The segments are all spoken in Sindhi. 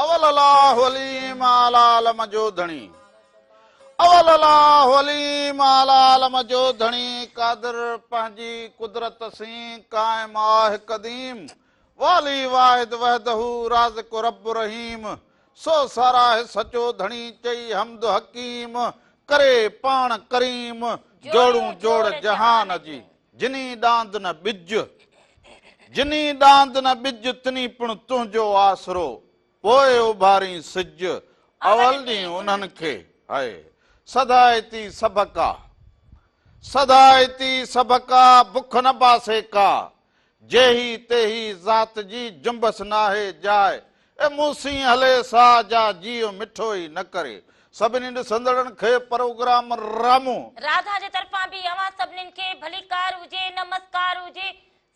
اول الله عليم اعليٰ عالم جو ڌڻي اول الله عليم اعليٰ عالم جو ڌڻي قادر پنهنجي قدرت سين قائم آه قديم والي واحد وحده رازق رب رحيم سو ساراهه سچو ڌڻي چئي حمد حڪيم ڪري پاڻ ڪريم جوڙون جوڙ جهان جي جني ڏاند نه ٻج، جني ڏاند نه ٻج، تني پڻ تنهنجو آسرو، پوء اڀارين سج، اول ڏينهن انهن کي، هاء، سڌائتي سڀڪا، سڌائتي سڀڪا، بک نه باسي ڪا، جيهي تيهي ذات جي جنبس ناهي جاء، اي مون سين هلي سا جا جيء مٺو ئي نه ڪري. سڀني ڏسندڙن کي پروگرام رامو. راڌا جي طرفان به اوهان سڀنين کي ڀليڪار هجي نمسڪار هجي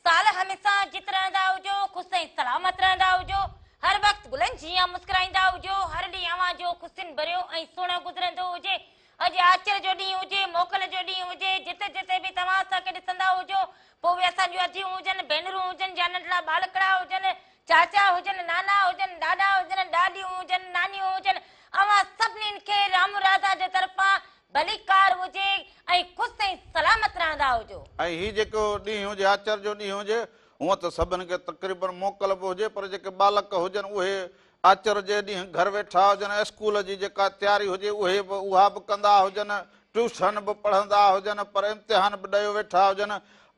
سال هميسان جت رهندا هجو خوش ۽ سلامت رهندا هجو هر وقت گلن جيان مسڪرائيندا هجو هر ڏينهن اوهان جو خوشين ڀريو ۽ سهڻو گذرندو هجي اڄ آچر جو ڏينهن هجي، موڪل جو ڏينهن هجي، جتي جتي به توهان اسان کي ڏسندا هجو، پوء اهي اسان جون اديون هجن، ڀينرون هجن يا ننڍڙا ٻالڪڙا هجن، چاچا هجن، نانا هجن، ڏاڏا هجن، ڏاڏيون هجن، نانيون هجن، اوهان سڀني کي رام راڌا جي طرفان ڀليڪار هجي ۽ خوش ۽ سلامت رهندا هجو. ۽ هي جيڪو ڏينهن هجي آچر جو ڏينهن هجي، هونء ته سڀن کي تقريبن موڪل به هجي پر جيڪي ٻالڪ هجن اهي آچر جي ڏينهن گهر ويٺا هجن، اسڪول جي جيڪا تياري هجي اهي به اها به ڪندا هجن، ٽيوشن به پڙهندا هجن پر امتحان به ڏيو ويٺا هجن،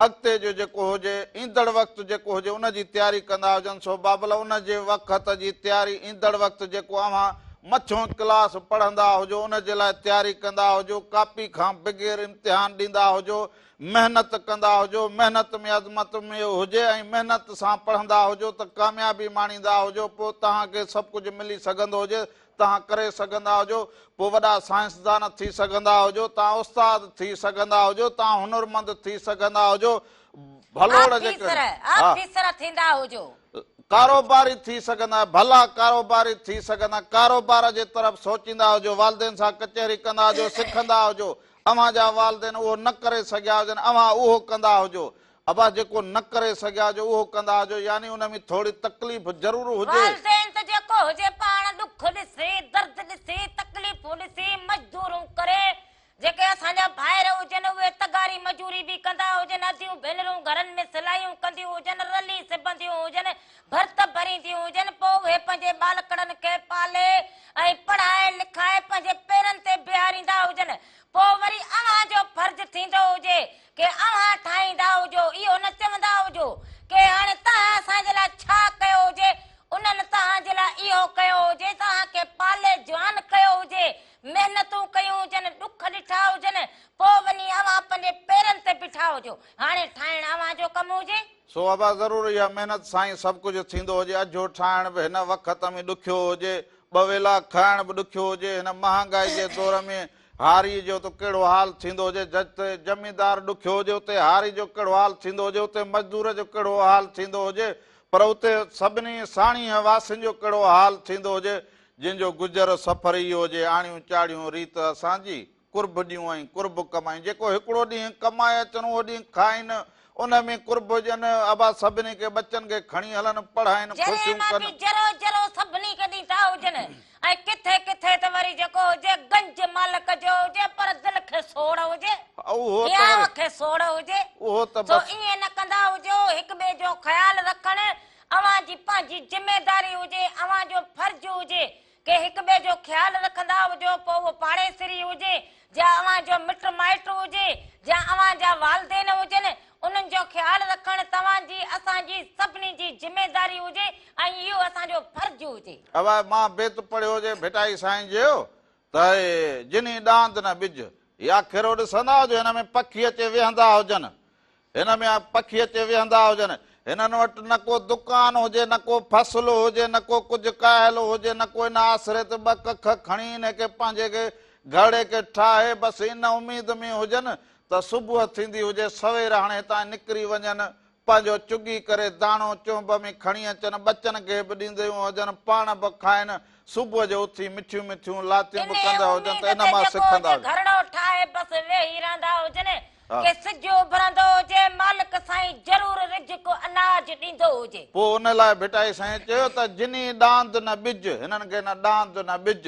اڳتي جو جيڪو هجي، ايندڙ وقت جيڪو هجي ان جي تياري ڪندا هجن، سو بابل ان جي وقت جي تياري ايندڙ وقت جيڪو اوهان مٿيون ڪلاس پڙهندا هجو ان جي لاء تياري ڪندا هجو، ڪاپي کان بغير امتحان ڏيندا هجو، محنت ڪندا هجو، محنت ۾ عظمت ۾ هجي ۽ محنت سان پڙهندا هجو ته ڪاميابي ماڻيندا هجو، پوء توهان کي سڀ ڪجهه ملي سگهندو هجي، توهان ڪري سگهندا هجو، پوء وڏا سائنسدان ٿي سگهندا هجو، توهان استاد ٿي سگهندا هجو، توهان هنرمند ٿي سگهندا هجو، ڀلوڙ جيڪڏهن ها. آفيسر ٿيندا هجو. ڪاروباري ٿي سگهندا، ڀلا ڪاروباري ٿي سگهندا، ڪاروبار جي طرف سوچيندا هجو، والدين سان ڪچهري ڪندا هجو، سکندا هجو، اوهان جا والدين اهو نه ڪري سگهيا هجن، اوهان اهو ڪندا هجو. ابا جيڪو نه ڪري سگهيا هجو اهو ڪندا هجو يعني ان ۾ ٿوري تڪليف ضرور هجي. والدين ته جيڪو هجي پاڻ ڏک ڏسي، درد ڏسي، تڪليفون ڏسي، مزدورون ڪري، جيڪي اسان جا ڀائر هجن اهي تغاري مزوري به ڪندا هجن، اديون ڀينرون گهرن ۾ سلايون ڪنديون هجن، رلي سبنديون هجن، ڀرت ڀرينديون هجن، پوء اهي پنهنجي ٻالڪڙن کي پالي ۽ پڙهائي لکائي پنهنجي پيرن تي بيهاريندا هجن، پوء وري اوهان جو فرض ٿيندو هجي ڪي اوهان ٺاهيندا هجو، اهو نه چوندا هجو ڪي هاڻي توهان اسان جي لاء ڇا ڪيو هجي، انهن توهان جي لاء اهو ڪيو هجي، توهان کي پالي جوان ڪيو هجي، محنتون ڪيون هجن، ڏک ڏٺا هجن، پوء وڃي اوهان پنهنجي پيرن تي بيٺا هجو، هاڻي ٺاهڻ اوهان جو ڪم هجي. سو ابا ضرور اها محنت سان ئي سڀ ڪجهه ٿيندو هجي، اجهو ٺاهڻ به هن وقت ۾ ڏکيو هجي، ٻه ويلا کائڻ به ڏکيو هجي، هن مهانگائي جي دور ۾ هاريء جو ته ڪهڙو حال ٿيندو هجي، جتي زميندار ڏکيو هجي اتي هاري جو ڪهڙو حال ٿيندو هجي، اتي مزدور جو ڪهڙو حال ٿيندو هجي، پر اتي سڀني ساڻيهه واسين جو ڪهڙو حال ٿيندو هجي، جن جو گذر سفر ئي هجي آڻيون چاڙهيون ريت اسان جي. قرب ڏيون ۽ قرب ڪمائين. جيڪو هڪڙو ڏينهن ڪمائي اچن اهو ڏينهن کائين، ان ۾ قرب ڏين، ابا سڀني کي ٻچن کي کڻي هلن، پڙهائين، جري خوشيون مان ڪن. به ذرو ذرو سڀني کي ڏيندا هجن ۽ ڪٿي ڪٿي ته وري جيڪو هجي گنج مالڪ جو هجي پر دل کي سوڙ هجي، اهو ته هيانء وري کي سوڙ هجي. اهو ته سو بس. ائين نه ڪندا هجو، هڪ ٻئي جو خيال رکڻ اوهان جي پنهنجي ذميداري هجي، اوهان جو فرض هجي. ڪي هڪ ٻئي جو خيال رکندا هجو، پوء اهو پاڙيسري هجي جا اوهان جو مٽ مائٽ هجي جا اوهان جا والدين هجن، انهن جو خيال رکڻ توهان جي، اسان جي، سڀني جي ذميداري هجي ۽ اهو اسان جو فرض هجي. اوا مان بيت پڙهيو هجي ڀٽائي سائين جو ته جني ڏاند نه ٻج. هي آکيرو ڏسندا هجو هن ۾ پکي اچي ويهندا هجن. هن ۾ پکي اچي ويهندا هجن. هنن وٽ نه ڪو دڪان هجي، نه ڪو فصل هجي، نه ڪو ڪجهه ڪاهل هجي، نه ڪو ان آسري تي ٻه ڪک کڻي ان کي پنهنجي کي گهرڙي کي ٺاهي بس ان اميد ۾ هجن ته صبح ٿيندي هجي سوير هاڻي هتان نڪري وڃن پنهنجو چڳي ڪري داڻو چهنب ۾ کڻي اچن ٻچن کي به ڏينديون هجن پاڻ به کائن صبح جو اٿي مٺيون مٺيون لاتيون به انهيء ڪندا هجن اميد ته ان تي مان جيڪو سکندا هجي هجن. گهرڙو ٺاهي بس ويهي رهندا هجن. ڪي سج اڀرندو هجي، مالڪ سائين ضرور رزق اناج ڏيندو هجي. پوء ان لاء ڀٽائي سائين چيو ته جني ڏاند نه ٻج، هنن کي نه ڏاند نه ٻج،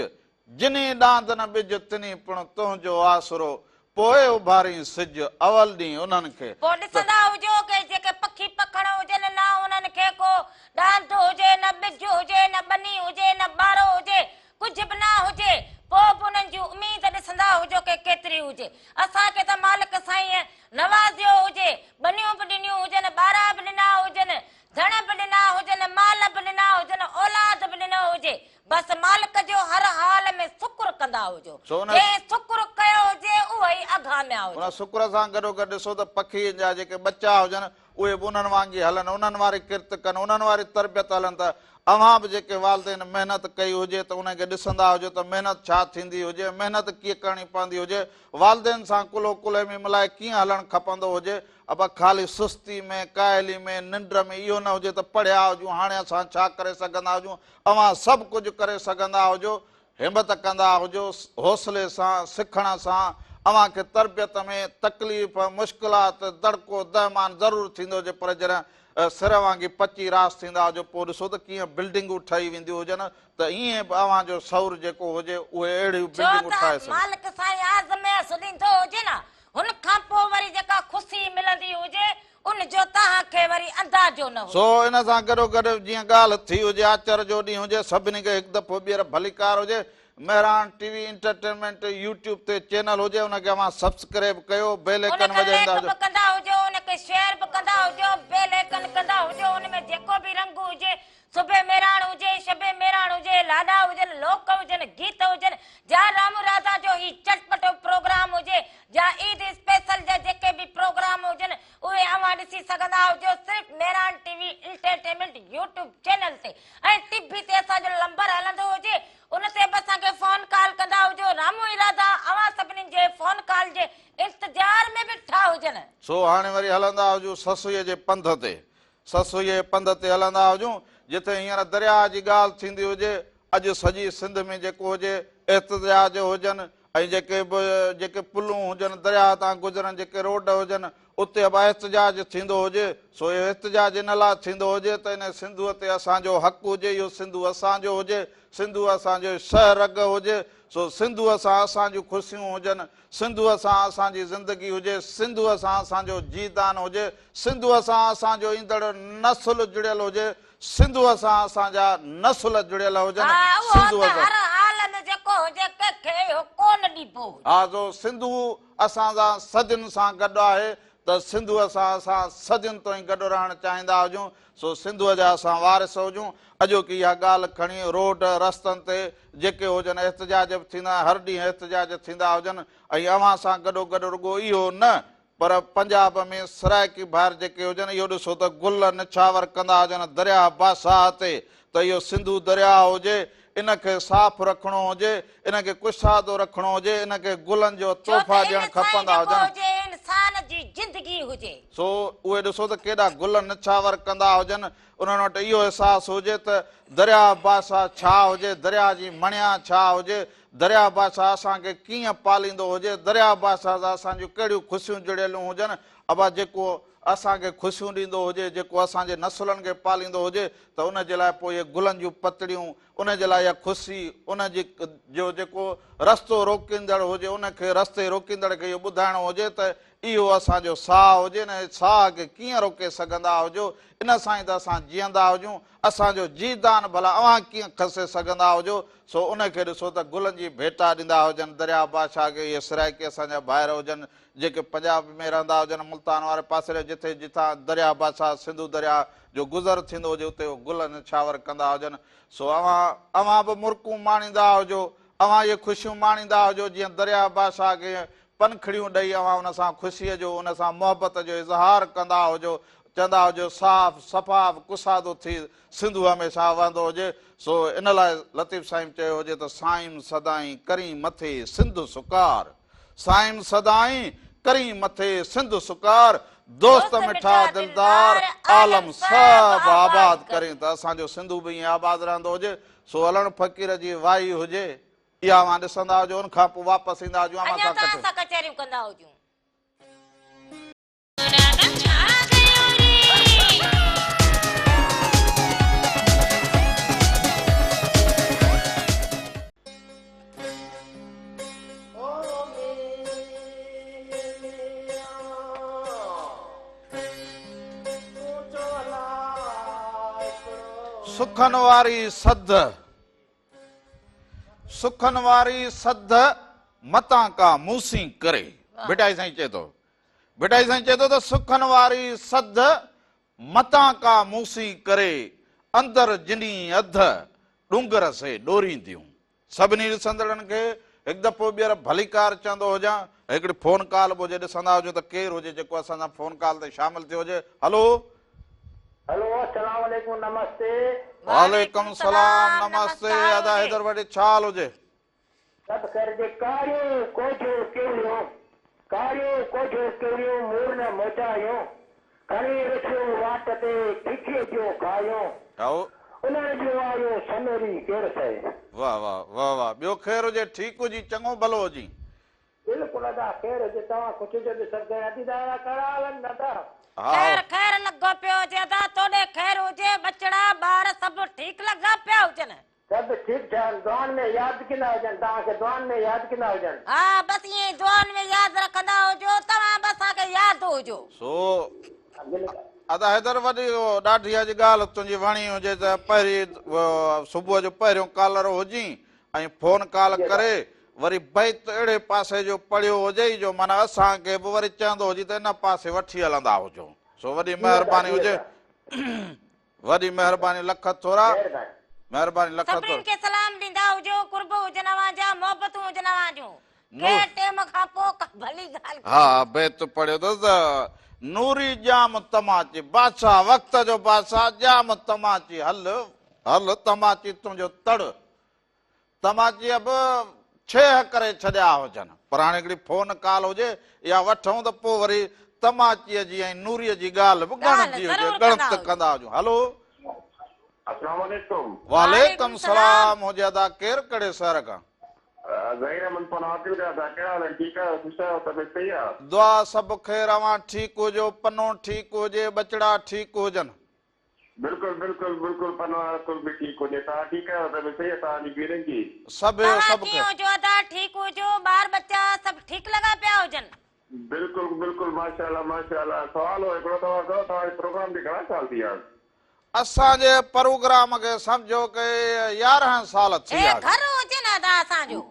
جني ڏاند نه ٻج، تني پڻ تنهنجو آسرو، پوء اڀارين سج، اول ڏينهن انهن کي. پوء ڏسندا هجو ڪي جيڪي پکي پکڻ هجن نه انهن کي ڪو ڏاند هجي، نه ٻج هجي، نه ٻني هجي، نه ٻارو هجي، ڪجهه به نه هجي، پوء به انهن جي اميد ڏسندا هجو ڪي ڪيتري هجي. اسان کي ته مالڪ سائينء نوازيو هجي، ٻنيون به ڏنيون هجن، ٻارا به ڏنا هجن، ڌڻ به ڏنا هجن، مال به ڏنا هجن، اولاد به ڏنو هجي، بس مالڪ جو هر حال ۾ شڪر ڪندا هجو. جنهن شڪر ڪيو هجي، اهو ئي اگهاميا هجي. ان شڪر سان گڏوگڏ ڏسو ته پکين جا جيڪي ٻچا هجن، اهي به انهن وانگي هلن، انهن واري ڪرت ڪن، انهن واري تربيت هلن ته اوهان به جيڪي والدين محنت ڪئي هجي ته انهن کي ڏسندا هجو ته محنت ڇا ٿيندي هجي، محنت ڪيئن ڪرڻي پوندي هجي، والدين سان ڪلهو ڪلهي ۾ ملائي ڪيئن هلڻ کپندو هجي، ابا خالي سستي ۾، ڪاهلي ۾، ننڊ ۾ اهو نه هجي ته پڙهيا هجون هاڻي اسان ڇا ڪري سگهندا هجون، اوهان سڀ ڪجهه ڪري سگهندا هجو، همت ڪندا هجو، حوصلي سان، سکڻ سان، اوهان کي تربيت ۾ تڪليف، مشڪلات، دڙڪو، دهمان ضرور ٿيندو هجي پر جڏهن سر وانگي پچي راس ٿيندا هجو پوء ڏسو ته ڪيئن بلڊنگون ٺهي وينديون هجن ته ائين به اوهان جو شعور جيڪو هجي اهي اهڙيون ڇو بلڊنگون ته ٺاهي سگهن. مالڪ سائين آزمائش ڏيندو هجي نه هن کان پوء وري جيڪا خوشي ملندي هجي ان جو توهان کي وري اندازو نه هجي. سو ان سان گڏوگڏ جيئن ڳالهه ٿي هجي آچر جو ڏينهن هجي سڀني کي هڪ دفعو ٻيهر ڀليڪار هجي Mehran T V entertainment YouTube تي چينل هجي ان کي اوهان سبسڪريب ڪيو بيل ان ايڪن کي وڄائيندا لائيڪ هجو. به ڪندا هجو ان کي شيئر به ڪندا هجو بيل ايڪن ڪندا هجو ان ۾ جيڪو به رنگ هجي صبح مهراڻ هجي، شب مهراڻ هجي، لاڏا هجن، لوڪ هجن، گيت هجن، جا رام راڌا جو هي چٽپٽو پروگرام هجي، جا عيد اسپيشل جا جيڪي به پروگرام هجن، اهي اوهان ڏسي سگهندا هجو صرف Mehran T V entertainment YouTube channel تي ۽ ٽي وي تي اسان جو لمبر هلندو هجي ان تي به اسان کي فون ڪال ڪندا هجو. رامو ۽ راڌا اوهان سڀني جي فون ڪال جي انتظار ۾ بيٺا هجن. سو هاڻي وري هلندا هجون سسئيء جي پنڌ تي. سسئيء جي پنڌ تي هلندا هجون، جتي هينئر درياهه جي ڳالهه ٿيندي هجي، اڄ سڄي سنڌ ۾ جيڪو هجي احتجاج هجن ۽ جيڪي به جيڪي پلون هجن درياهه تان گذرن جيڪي روڊ هجن اتي به احتجاج ٿيندو هجي، سو اهو احتجاج ان لاء ٿيندو هجي ته ان سنڌوء تي اسان جو حق هجي، اهو سنڌو اسان جو هجي، سنڌو اسان جو شهه رڳ هجي، سو سنڌوء سان اسان جون خوشيون هجن، سنڌوء سان اسان جي زندگي هجي، سنڌوء سان اسان جو جيئدان هجي، سنڌوء سان اسان جو ايندڙ نسل جڙيل هجي، سنڌوء سان اسان جا نسل جڙيل هجن، ها اهو سنڌوء ته سان. هر حال ۾ جيڪو هجي ڪنهن کي اهو ڪونه ڏبو هجي. ها سو سنڌو اسان سان صدين سان گڏ آهي ته سنڌوء سان اسان صدين تائين گڏ رهڻ چاهيندا هجون، سو سنڌوء جا اسان وارث هجون. اڄوڪي اها ڳالهه کڻي روڊ رستن تي جيڪي هجن احتجاج به ٿيندا هر ڏينهن احتجاج ٿيندا هجن ۽ اوهان سان گڏوگڏ رڳو اهو نه پر پنجاب ۾ سرائيڪي ڀائر جيڪي هجن اهو ڏسو ته گل نڇاور ڪندا هجن درياهه بادشاهه تي ته اهو سنڌو درياهه هجي ان کي صاف رکڻو هجي ان کي ڪشادو رکڻو هجي ان کي گلن جو ڇو ته تحفا ان ڏيڻ سان ئي کپندا جيڪو هجن. هجي انسان جي زندگي هجي. سو اهي ڏسو ته ڪيڏا گل نڇاور ڪندا هجن انهن وٽ اهو احساس هجي ته درياهه بادشاهه ڇا هجي، درياهه جي مڻيا ڇا هجي، درياهه بادشاهه اسان کي ڪيئن پاليندو هجي، درياهه بادشاهه سان اسان جون ڪهڙيون خوشيون جڙيلون هجن. ابا جيڪو اسان کي خوشيون ڏيندو هجي، جيڪو اسان جي نسلن کي پاليندو هجي ته ان جي لاء پوء اهي گلن جون پتڙيون، ان جي لاء اها خوشي، ان جي جو جيڪو رستو روڪيندڙ هجي، ان کي رستي روڪيندڙ کي اهو ٻڌائڻو هجي ته اهو اسان جو ساهه هجي، ان ساهه کي ڪيئن روڪي سگهندا هجو، ان سان ئي ته اسان جيئندا هجون، اسان جو جيئدان ڀلا اوهان ڪيئن کسي سگهندا هجو، سو ان کي ڏسو ته گلن جي ڀيٽا ڏيندا هجن، درياء بادشاهه کي اهي سرائيڪي اسان جا ڀائر هجن، جيڪي پنجاب ۾ رهندا هجن، ملتان واري پاسي رهي جتي جتان درياء بادشاهه سنڌو درياء جو گذر ٿيندو هجي اتي اهي گل نڇاور ڪندا هجن، سو اوهان اوهان به مرڪون ماڻيندا هجو، اوهان اهي خوشيون ماڻيندا هجو جيئن درياء بادشاهه کي پنکڙيون ڏئي اوهان ان سان خوشيء جو، ان سان محبت جو اظهار ڪندا هجو، چوندا هجو صاف، شفاف، ڪشادو ٿي سنڌو هميشه وهندو هجي، سو ان لاء لطيف سائين چيو هجي ته سائين سدائين ڪرين مٿي سنڌ سڪار، سائين سدائين ڪرين مٿي سنڌ سڪار، دوست مٺا دلدار عالم سڀ آباد ڪرين ته اسان جو سنڌو به ائين آباد رهندو هجي، سو علڻ فقير جي وائي هجي. اها اوهان ڏسندا هجو ان کان پوء واپس ايندا هجون اوهان اڃا سان ته ڪچهري. اسان ڪچهريون ڪندا هجون. سکن واري سڌ، سکن واري سڌ متان ڪا مون سين ڪري. ڀٽائي سائين چئي ٿو، ڀٽائي سائين چئي ٿو ته سکن واري سڌ متان ڪا مون سين ڪري، اندر جني اڌ ڏونگر سي ڏورينديون. سڀني ڏسندڙن کي هڪ دفعو ٻيهر ڀليڪار چوندو هجان. هڪڙي فون ڪال به هجي ڏسندا هجون ته ڪير هجي جيڪو اسان سان فون ڪال تي شامل ٿيو هجي. هلو. هلو السلام عليڪم نمستي. وعليڪم سلام نمستي ادا حيدر وڏي ڇا حال هجي. سڀ خير هجي. ڪاريون ڪوجهيون ڪيوليون ڪاريون ڪوجهيون ڪيوليون مور نه موچايون کڻي رکيون واٽ تي ککيء جون کايون هائو. انهن جون آيون سميري ڪير سهي. واه واه واه واه ٻيو خير هجي ٺيڪ هجي چڱو ڀلو هجين. بلڪل ادا خير هجي توهان خوش هجو ته سڀ خير ادي دادا ڪهڙا حال آهن دادا. ها خير خير لڳو پيو هجي ادا توڏي خير هجي ٻچڙا ٻار سڀ ٺيڪ لڳا پيا هجن. سڀ ٺيڪ ٺاڪ دعائن ۾ ياد ڪندا هجن توهان کي دعائن ۾ ياد ڪندا هجن. ها بس ائين ئي دعائن ۾ ياد رکندا هجو توهان به اسان کي ياد هجو. سو ادا حيدر وڏي ڏاڍي اڄ ڳالهه تنهنجي وڻي هجي ته پهرين صبح جو پهريون ڪالر هجين ۽ فون ڪال ڪري وري بيت اهڙي پاسي جو پڙهيو هجئي جو معنيٰ اسان کي به وري چوندو هجي ته ان پاسي وٺي هلندا هجو سو وڏي مهرباني هجي وڏي مهرباني لک ٿورا مهرباني لک ٿورا. سڀني کي سلام ڏيندا هجو قرب هجن اوهان جا محبتون هجن اوهان جون ڪنهن ٽيم کان پوء ڪا ڀلي ڳالهه ڪجو. ها بيت پڙهيو اٿس ته نوري ڄام تماچي بادشاهه وقت جو بادشاهه ڄام تماچي هل هل تماچي تنهنجو تڙ تماچيء به ڇيهه ڪري ڇڏيا هجن. پر هاڻي هڪڙي فون ڪال هجي اها وٺون ته پوء وري تماچيء جي ۽ نوريء جي ڳالهه به ڳڻتي هجي، ڳڻت ڪندا هجون. هلو. اسلام عليڪم. وعليڪم سلام هجي ادا ڪير ڪهڙي شهر کان. ظهير احمد پنهور کان ادا ڪهڙا حال آهن ٺيڪ آهيو خوش آهيو طبيعت صحيح آهي. دعا سڀ خير اوهان ٺيڪ هجو پنو ٺيڪ هجي ٻچڙا ٺيڪ هجن. بلڪل بلڪل بلڪل پنهوار ڪل به ٺيڪ هجي توهان ٺيڪ آهيو طبيعت صحيح آهي توهان جي پيرن جي. سڀ توهان سڀ ڪيئن خير. هجو ادا ٺيڪ هجو ٻار ٻچا سڀ ٺيڪ لڳا پيا هجن. بلڪل بلڪل ماشاءالله ماشاءالله سوال هو هڪڙو توهان کان توهان جي پروگرام کي گهڻا سال ٿي ويا. اسان جي پروگرام کي سمجهو ڪي 11 سال ٿي هي ويا. گهر هجي نه ادا اسان جو.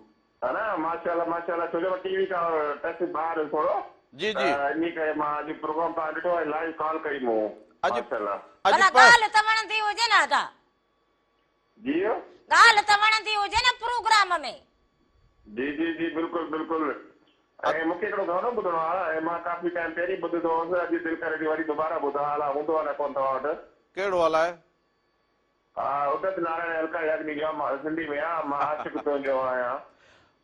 ها نه ماشاءالله ماشاءالله ڇو جو مان ٽي وي کان ٽچ ٻاهر هيس ٿورو جي ته جي. انهي ڪري مان اڄ پروگرام توهان ڏٺو ۽ لائيو ڪال ڪئي مون اڄ ماشاءالله. اڄ ڀلا پ. ڳالهه ته وڻندي هجي نه ادا. جي. ڳالهه ته وڻندي هجي نه پروگرام ۾. جي جي جي بلڪل بلڪل ۽ مون کي هڪڙو گانو ٻڌڻو آ ۽ مان ڪافي ٽائيم پهرين ٻڌندو هوس اڄ دل ڪري ٿي وري دوباره ٻڌان الا هوندو آ نه ڪونه توهان وٽ. ڪهڙو الائي. ها ادت نارائڻ الڪا ياگني جو آ سنڌي ۾ آ مان عاشق تنهنجو آهيان.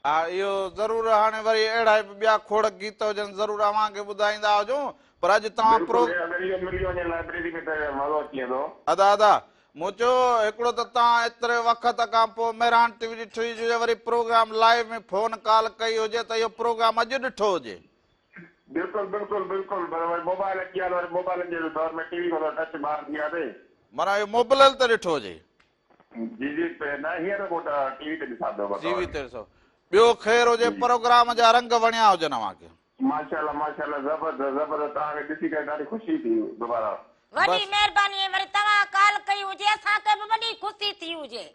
ها اهو ضرور هاڻي وري اهڙا به ٻيا کوڙ گيت هجن ضرور اوهان کي ٻڌائيندا هجون پر اڄ توهان پرو. بلڪل اگر اهو ملي وڃي لائبريري ۾ ته مزو اچي ويندو. ادا ادا مون چيو هڪڙو ته توهان ايتري وقت کان پوء مهراڻ ٽي وي ڏٺي هجي وري پروگرام لائيو ۾ فون ڪال ڪئي هجي ته اهو پروگرام اڄ ڏٺو هجي. بلڪل بلڪل بلڪل پر وري موبائل اچي ويا ته وري موبائلن جي دور ۾ ٽي وي کان ٿورو ٽچ ٻاهر ٿي ويا سي. معنيٰ اهو موبلل تي ڏٺو هجي. جي جي نه هينئر ته ٽي وي تي ڏسان پيو ٽي وي تي ڏسو. ٻيو خير هجي پروگرام جا رنگ وڻيا هجن اوهان کي. ماشاءالله ماشاءالله زبردست زبردست توهان کي ڏسي ڪري ڏاڍي خوشي ٿي دوباره. وڏي مهرباني ۽ وري توهان ڪال ڪئي هجي اسان کي به وڏي خوشي ٿي هجي.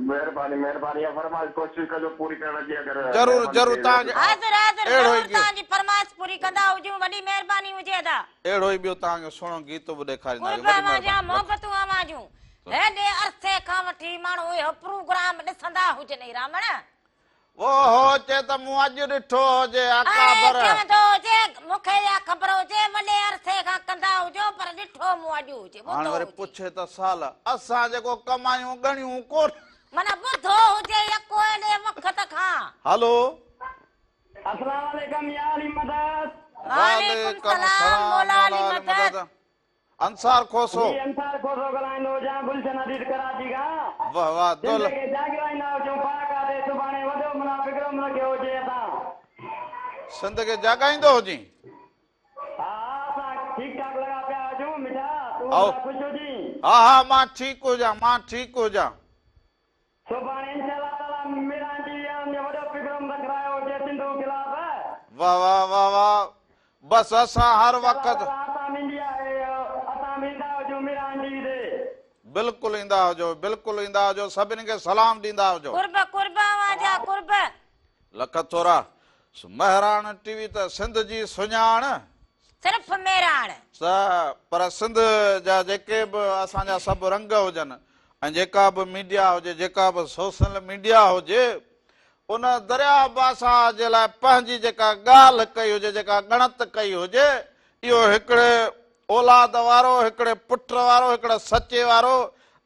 مهرباني مهرباني اها فرمائش ڪوشش ڪجو پوري ڪرڻ جي اگر ضرور مهرباني ضرور ٿئي توهان کي حاضر حاضر اهڙو ئي ضرور توهان جي فرمائش پوري ڪندا هجون وڏي مهرباني هجي ادا. اهڙو ئي ٻيو توهان کي سهڻو گيت به ڏيکارينداسين قرب وڏي اوهان جا مهرباني لک. محبتون اوهان جون هيڏي عرصي کان وٺي ماڻهو اهو پروگرام ڏسندا هجن اي رامڻ. اوهو چئي ته مون اڄ ڏٺو هجي اڪابر. اڙي چوندو هجي مون کي اها خبر هجي وڏي عرصي کان ڪندا هجو پر ڏٺو مون اڄ هجي هاڻي ٻڌو وري هجي. پڇي ته سال اسان جيڪو ڪمايون ڳڻيون ڪونه. معنيٰ ٻڌو هجي يڪو ايڏي وقت کان. هلو. السلام عليڪم يا علي مدد. وعليڪم سلام مولا علي مدد. انصار کوسو. جي انصار کوسو ڳالهائيندو هجان گلشن حديد ڪراچي کان. واه واه دول. سنڌ کي جاڳرائيندا هجون پاڪ آتي سڀاڻي وڏو منا پگرم رکيو هجي اسان. سنڌ کي جاڳائيندو هجين. ها ها اسان ٺيڪ ٺاڪ لڳا پيا هجون مٺا تون او. ٻڌا خوش هجين. ها ها مان ٺيڪ هجان مان ٺيڪ هجان. سڀاڻي انشاء الله تعالي ميران ٽي وي وارن جو وڏو پگرم رکرايو هجي سنڌو خلاف. واه واه واه واه بس اسان هر انشاء الله وقت. تعالي اسان به انڊيا اسان به ايندا هجون ميران ٽي وي تي. بلڪل ايندا هجو بلڪل ايندا هجو سڀني کي سلام ڏيندا هجو. قرب قرب اوهان جا قرب. لک ٿورا. مهراڻ ٽي وي ته سنڌ جي سڃاڻ. صرف مهراڻ. ته پر سنڌ جا جيڪي به اسان جا سڀ رنگ هجن ۽ جيڪا به ميڊيا هجي جيڪا به سوشل ميڊيا هجي ان درياء بادشاهه جي لاء پنهنجي جيڪا ڳالهه ڪئي هجي جيڪا ڳڻت ڪئي هجي اهو هڪڙي اولاد وارو، هڪڙي پٽ وارو، هڪڙي سچي وارو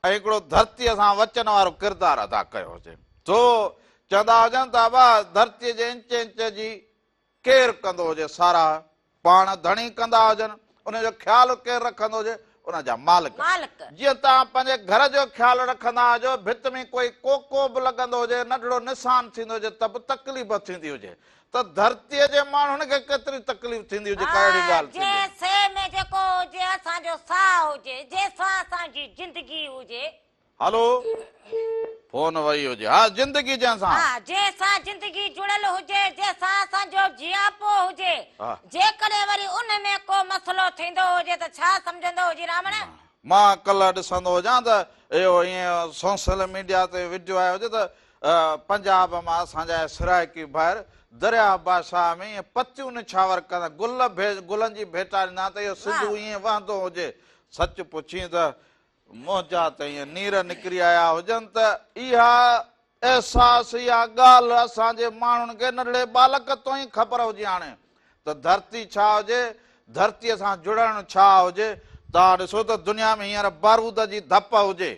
۽ هڪڙو ڌرتيء سان وچن وارو ڪردار ادا ڪيو هجي. سو چوندا هجن ته ابا ڌرتيء جي انچ انچ جي ڪير ڪندو هجي ساراهه پاڻ ڌڻي ڪندا هجن، ان جو خيال ڪير رکندو هجي ان جا مالڪ. جيئن توهان پنهنجي گهر جو خيال رکندا هجو، ڀت ۾ ڪوئي ڪوڪو به لڳندو هجي، ننڍڙو نشان ٿيندو هجي ته به تڪليف ٿيندي هجي. ته ڌرتيء جي ماڻهن کي ڪيتري تڪليف ٿيندي هجي ڪا اهڙي ڳالهه ٿيندي. جنهن شيء ۾ جيڪو هجي اسان جو ساهه هجي، جنهن سان اسان جي زندگي هجي. هلو فون وئي هجي. ها زندگي جنهن سان. ها جنهن سان زندگي جڙيل هجي، جنهن سان اسان جو جياپو هجي. جيڪڏهن وري ان ۾ ڪو مسئلو ٿيندو هجي ته ڇا سمجهندو هجي راوڻ؟ مان ڪلهه ڏسندو هجان ته اهو ائين سوشل ميڊيا تي وڊيو آيو هجي ته پنجاب مان اسان جا اهي سرائيڪي ڀائر درياهه بادشاهه ۾ ائين پتيون نڇاور ڪندا گل گلن جي ڀيٽا ڏيندا ته اهو سنڌو ائين وهندو هجي سچ پڇين ته منهنجا ته ائين نير نڪري آيا هجن ته اها احساس اها ڳالهه اسان جي ماڻهن کي ننڍڙي ٻالڪ تون ئي خبر هجي هاڻي ته ڌرتي ڇا هجي ڌرتيء سان جڙڻ ڇا هجي توهان ڏسو ته دنيا ۾ هينئر بارود جي ڌپ هجي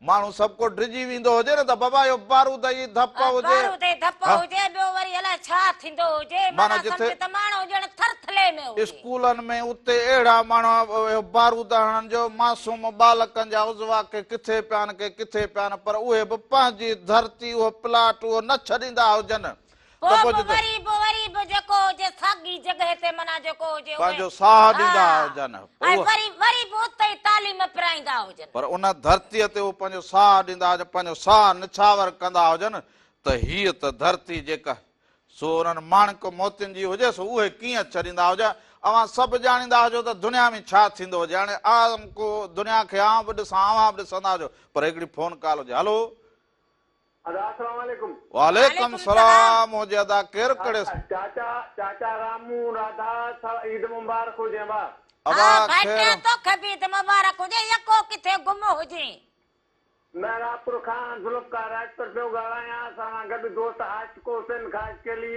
ماڻهو سڀ ڪو ڊڄي ويندو هجي نه ته بابا اهو بارود جي ڌپ هجي. بارود جي ڌپ هجي ٻيو وري الائي ڇا ٿيندو هجي معنيٰ سمجهه ته ماڻهو ڄڻ ٿرٿلي ۾ هجي. اسڪولن ۾ اتي اهڙا ماڻهو اهو بارود هڻن جو معصوم ٻالڪن جا عضوا ڪي ڪٿي پيا آهن ڪي ڪٿي پيا آهن پر اهي به پنهنجي ڌرتي اهو پلاٽ اهو نه ڇڏيندا هجن پوء به وري به وري به جيڪو هجي ساڳي جڳهه تي معنيٰ جيڪو هجي اهي پنهنجو ساهه ڏيندا هجن ۽ وري وري به اتي ئي تعليم پرائيندا هجن. پر ان ڌرتيء تي هو پنهنجو ساهه ڏيندا هجن پنهنجو ساهه نڇاور ڪندا هجن ته هيء ته ڌرتي جيڪا سو انهن ماڻڪ موتين جي هجي سو اهي ڪيئن ڇڏيندا هجن. اوهان سڀ ڄاڻيندا هجو ته دنيا ۾ ڇا ٿيندو هجي هاڻي آء ڪو دنيا کي آئون به ڏسان اوهان به ڏسندا هجو پر هڪڙي فون ڪال هجي هلو. ادا اسلام عليڪم. وعليڪم سلام هجي ادا ڪير ڪڙي. چاچا چاچا رامو راڌا سا عيد مبارڪ هجين ڀا. ادا ها خير. ڀائٽيا توکي به عيد مبارڪ هجي يڪو ڪٿي گم هجين. محرابپور کان ذوالفقار راڄپر پيو ڳالهايان اسان سان گڏ دوست عاشق حسين خاصخيلي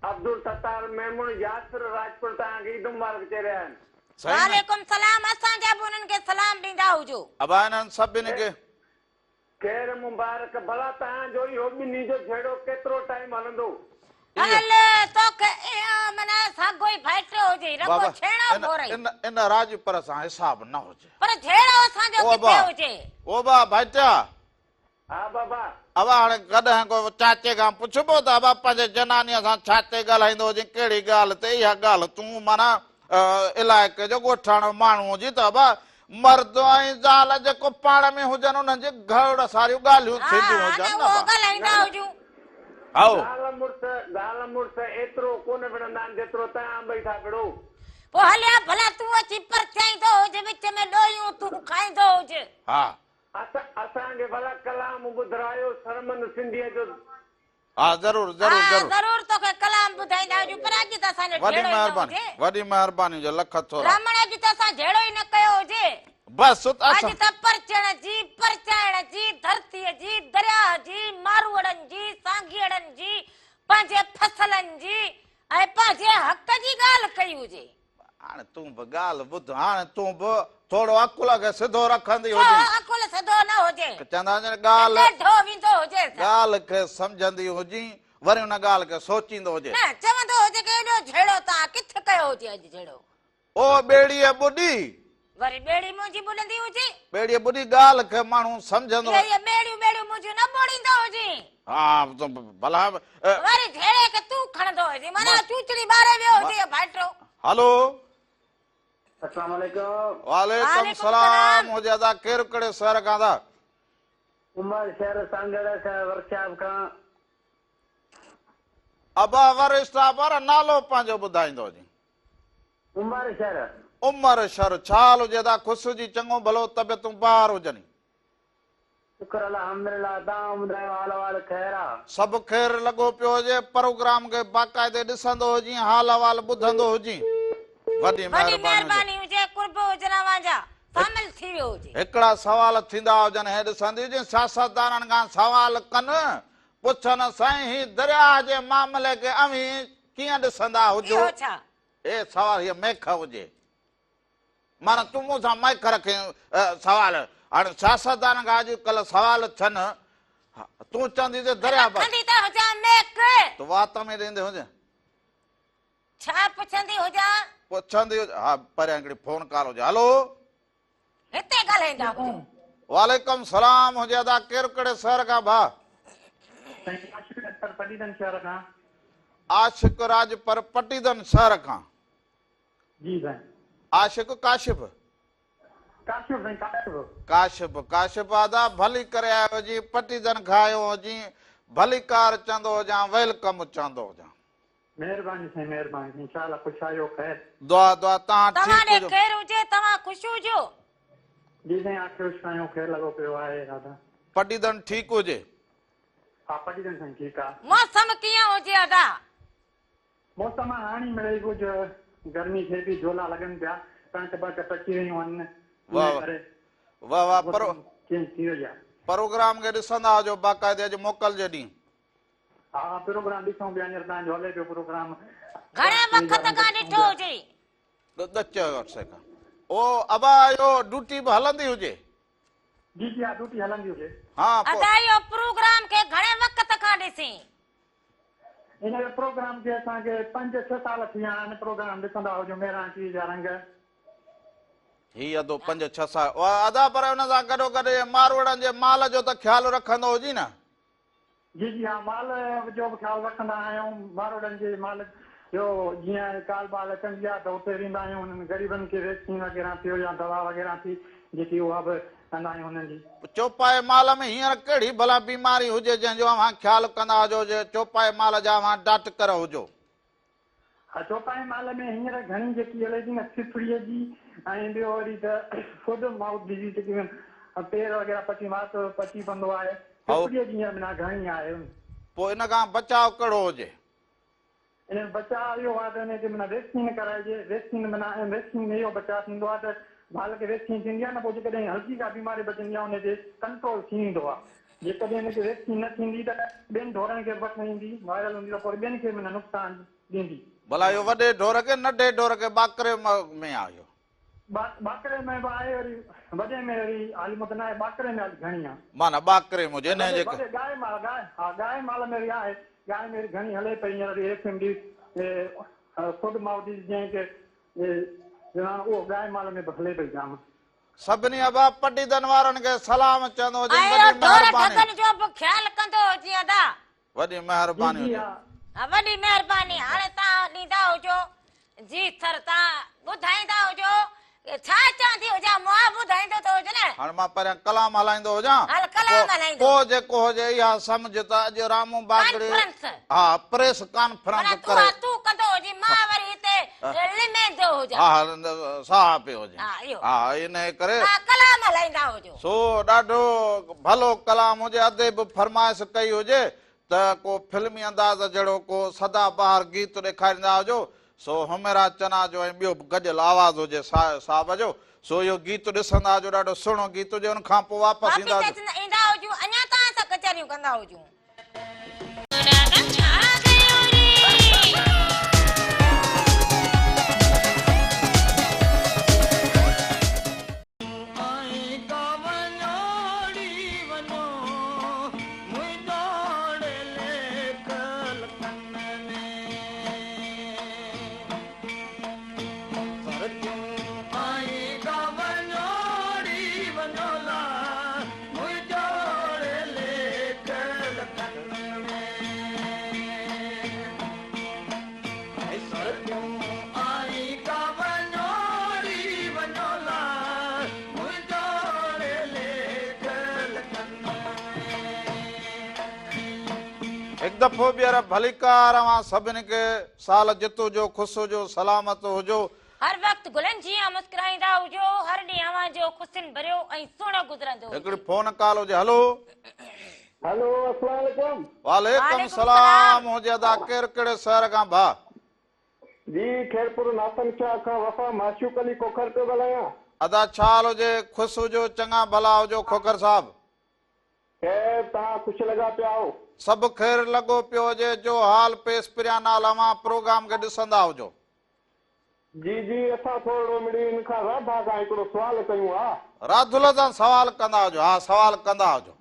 عبدالستار ميمڻ ياسر راڄپر توهان کي عيد مبارڪ چئي رهيا آهن. سائين. وعليڪم سلام اسان جا به انهن کي سلام ڏيندا هجو. ابا انهن سڀني کي. خير مبارڪ ڀلا توهان جو اهو ٻنهي جو جهيڙو ڪيترو ٽائيم هلندو. هل توکي اها معنيٰ ساڳو ئي ڀائٽيو هجي رڳو بابا ڇيڻو ان ڀورئي. ان ان راڄ پر سان حساب نه هجي. پر جهيڙو اسان جو او ابا ڪٿي هجي. او ابا ڀائٽيا. ها بابا. ابا هاڻي ڪڏهن ڪو چاچي کان پڇبو ته ابا پنهنجي جنانيء سان ڇا تي ڳالهائيندو هجين ڪهڙي ڳالهه تي اها ڳالهه تون معنيٰ علائقي جو ڳوٺاڻو ماڻهو هجين ته ابا مرد ۽ زال جيڪو پاڻ ۾ هجن انهن جي گهڙ ساريون ڳالهيون ٿينديون هجن نه اهو ڳالهائيندا هجون. هائو. زال مڙس زال مڙس ايترو ڪونه وڙهندا آهن جيترو توهان ٻئي ٿا وڙهو. پوء هليا ڀلا تون اچي پرچائيندو هج وچ ۾ ڏوهيون تون کائيندو هج. ها. اسان کي ڀلا ڪلام ٻڌرايو سرمن سنڌيء جو. ها ضرور ضرور ها ضرور. ضرور توکي ڪلام ٻڌائيندا هجون پر اڄ ته اسان جو وڏي جهيڙو ئي نه مهرباني هجي. وڏي مهرباني جو لک ٿورا. رامڻ اڄ ته اسان جهيڙو ئي نه ڪيو هجي. بس اڄ اسان. ته پرچڻ جي، پرچائڻ جي، ڌرتيء جي، درياهه جي، ماروئڙن جي، سانگيئڙن جي، پنهنجي فصلن جي ۽ پنهنجي حق جي ڳالهه ڪئي هجي. هاڻي تون به ڳالهه ٻڌ، هاڻي تون به ٿورو عقل کي سڌو رکندي ڇو هجين. عقل سڌو نه هجي؟ چوندا هجن ڳالهه. ڏيڍو ويندو هجيس. ڳالهه کي سمجهندي هجين، وري ان ڳالهه کي سوچيندو هجين. نه، چوندو هجي ڪه ايڏو جهيڙو توهان ڪٿ ڪيو هجي اڄ جهيڙو. او ٻيڙيء ٻڏي. وري ٻيڙي منهنجي ٻڏندي هجي. ٻيڙيء ٻڏي ڳالهه کي ماڻهو سمجهندو. اهي ٻيڙيون ٻيڙيون منهنجون نه ٻوڙيندو هجين. ها ڀلا. وري جهيڙي کي تون کڻندو هجين. معنيٰ چوچڙي ٻاري ويو هجي اهو ڀائٽو. هلو. السلام عليڪم. وعليڪم سلام هجي ادا ڪير ڪهڙي شهر کان ٿا. عمر شهر سانگهڙ کان ورڪشاپ کان. ابا ور اسٽاپ وارا نالو پنهنجو ٻڌائيندو هجين. عمر شھر. عمر شر ڇا حال هجي ادا خوش هجي چڱو ڀلو طبيعتون بهار هجني. شڪر الحمدلله توهان ٻڌايو حال احوال خير آ. سڀ خير لڳو پيو هجي پروگرام کي باقاعدي ڏسندو هجين حال احوال ٻڌندو هجين وڏي وڏي مهرباني هجي. مهرباني هجي قرب هجن اوهان جا شامل ٿي ويو هجي. هڪڙا سوال ٿيندا هجن هي ڏسندي هجين سياستدانن کان سوال ڪن پڇن سائين هي درياهه جي معاملي کي اوهين ڪيئن ڏسندا هجو. اهو ڇا؟ هي سوال هيء ميک هجي. معنيٰ تون مون سان ميک رکين سوال. هاڻي سياستدانن کان اڄ ڪلهه سوال ٿين. تون چوندين ته درياهه بس. رکندي ته هجان ميک. ته وات ۾ ڏيندي هجين. ڇا پڇندي هجان؟ پڇندي هجان. ها پريان هڪڙي فون ڪال هجي. هلو. هتي ڳالهائيندا هجو. وعليڪم سلام هجي ادا ڪير ڪهڙي شهر کان ڀاء. سائين عاشق راڄپر پٽيدن شهر کان. عاشق راڄپر پٽيدن شهر کان. جي سائين. عاشق ڪاشف. ڪاشف سائين ڪاشف. ڪاشف ڪاشف ادا ڀلي ڪري آيو هجين پٽيدن کان آيو هجين ڀليڪار چوندو هجان ويلڪم چوندو هجان. مهرباني سائين مهرباني سائين انشاء الله خوش آهيو خير. دعا دعا توهان توهان ٺيڪ ڏي هجو. خير هجي توهان خوش هجو. جي سائين آ خوش آهيون خير لڳو پيو آهي دادا. پٽيدن ٺيڪ هجي. ها پٽيدن سائين ٺيڪ آ. موسم ڪيئن هجي ادا. موسم هاڻي مڙئي ڪجهه گرمي ٿئي پئي جهولا لڳن پيا ڪڻڪ بڻڪ پچي ويون آهن واه انهي ڪري واه واه پر موسم چينج ٿي وئي آ. پروگرام کي ڏسندا هجو باقاعدي اڄ موڪل جي ڏينهن. ها پروگرام ڏسون پيا هينئر تان جو هلي پيو پروگرام. گهڻي وقت کان ڏٺو هجي. ڳچ عرصي کان. او ابا اهو ڊوٽي به هلندي هجي. جي جي ها ڊوٽي هلندي هجي. ها پو. ادا اهو پروگرام کي گهڻي وقت کان ڏسين. هن پروگرام کي اسان کي پنج ڇهه سال ٿي ويا آهن پروگرام ڏسندا هجون مهراڻ ٽي وي جا رنگ. هي ادو پنج ڇهه سال ادا پر ان سان گڏو گڏ ماروئڙن جي مال جو ته خيال رکندو هجين نه. جي جي ها مال جو به خيال رکندا آهيون ماروئڙن جي مال جو جيئن ڪال بال اچندي آهي ته اتي ويندا آهيون انهن غريبن کي ويڪسين وغيره ٿيو يا دوا وغيره ٿي جيڪي اها به ڪندا آهيون انهن جي. چوپائي مال ۾ هينئر ڪهڙي ڀلا بيماري هجي جنهن جو اوهان خيال ڪندا هجو جي چوپائي مال جا اوهان ڊاٽڪر هجو. ها چوپائي مال ۾ هينئر گهڻي جيڪي هلي ٿي نه ڦڦڙيء جي ۽ ٻيو وري ته فوٽ مائوٿ ڊزيز جيڪي پير وغيره پچي وات پچي پوندو آهي ڦڦڙيء جي هينئر معنيٰ گهڻي آهي. پوء ان کان بچاء ڪهڙو هجي؟ ان جو بچاء اهو آهي ته ان کي معنيٰ ويڪسين ڪرائجي ويڪسين معنيٰ ويڪسين ۾ اهو بچاء ٿيندو آهي ته مال کي ويڪسين ٿيندي آهي نه پوء جيڪڏهن هلڪي ڪا بيماري به اچندي آهي ان تي ڪنٽرول ٿي ويندو آهي جيڪڏهن ان کي ويڪسين نه ٿيندي ته ٻين ڍورن کي به وٺ ايندي، وائرل هوندي ته پوء ٻين کي به نقصان ڏيندي. ڀلا اهو وڏي ڍور کي ننڍي ڍور کي ٻاڪري ۾ آ اهو. ٻاڪري ۾ به آهي وري وڏي ۾ وري حالي مت ناهي ٻاڪري ۾ حالي گهڻي آ. معنيٰ ٻاڪري ۾ هجي انهي جي وڏي ڳائي مال ڳائي ها ڳائي مال ۾ وري آهي ڳائي ۾ وري گهڻي هلي پئي هينئر وري F M D food mouth disease جنهن کي اهو ڳائي مال ۾ به هلي پئي جام. سڀني ابا پڊيدن وارن کي سلام چوندو هجين ۽ وڏي اهو ڍور مهرباني. ڍڳن جو به خيال ڪندو هجين ادا. وڏي مهرباني جي هجي. ها وڏي مهرباني هاڻي تان ڏيندا هجو جي ٿر تان ٻڌائيندا هجو ڇا چوندي هجان مئا ٻڌائيندو ته هج نه. هاڻي مان پهريان ڪلام هلائيندو هجان هل ڪلام هلائيندو. پوء جيڪو هجي اها سمجهه ته اڄ رامو باگڙي ڪانفرنس. ها پريس ڪانفرنس معنيٰ ڪري. تون تون ڪندو هجين مان وري هتي لميندو هجان. ها ها ساهه پيو هجين. ها اهو. ها انهيء ڪري. ها ڪلام هلائيندا هجو. سو ڏاڍو ڀلو ڪلام هجي ادي به فرمائش ڪئي هجي ته ڪو فلمي انداز جهڙو ڪو سدا بهار گيت ڏيکاريندا هجو سو حميرا چنا جو ۽ ٻيو به گڏيل آواز هجي صاحب جو سو اهو گيت ڏسندا هجو ڏاڍو سهڻو گيت هجي ان کان پوء واپس واپس ايندا هجو. ايندا هجون اڃا توهان سان ڪچهريون ڪندا هجون. هڪ دفعو ٻيهر ڀليڪار اوهان سڀني کي سال جت هجو خوش هجو سلامت هجو. هر وقت گلن جيان مسڪرائيندا هجو، هر ڏينهن اوهان جو خوشين ڀريو ۽ سهڻو گذرندو هجي. هڪڙي فون ڪال هجي هلو. هلو اسلام عليڪم. وعليڪم سلام هجي ادا ڪير ڪهڙي شهر کان ڀاء. جي خيرپور ناٿن شاهه کان وفا معشوق علي کوکر پيو ڳالهايان. ادا ڇا حال هجي خوش هجو چڱا ڀلا هجو کوکر صاحب. خير توهان خوش لڳا پيا آهو. سڀ خير لڳو پيو هجي جو حال پيس پريان نال اوهان پروگرام کي ڏسندا هجو. جي جي اسان ٿورڙو مڙئي ان کان راڌا کان هڪڙو سوال ڪيون ها. راڌل سان سوال ڪندا هجو ها سوال ڪندا هجو.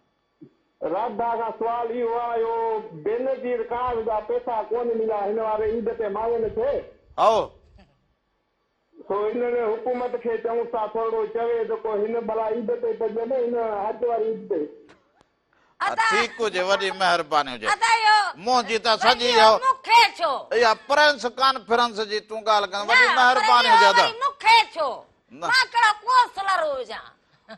راڌا کان سوال اهو آ اهو بينظير ڪارڊ جا پئسا ڪونه مليا هن واري عيد تي ماين کي. هائو. سو ان حڪومت کي چئون ٿا ٿورڙو چوي ته ڪو هن ڀلا عيد تي ته ڏين هن حج واري عيد تي. ادا ٺيڪ هجي وڏي مهرباني هجي ادا اهو منهنجي ته سڄي وري اهو مون کي ڇو. اها پريس ڪانفرنس جي تون ڳالهه ڪندين وڏي نه پر مهرباني اهو هجي ادا. وري مون کي ڇو نه. مان ڪهڙو ڪونسلر هجان.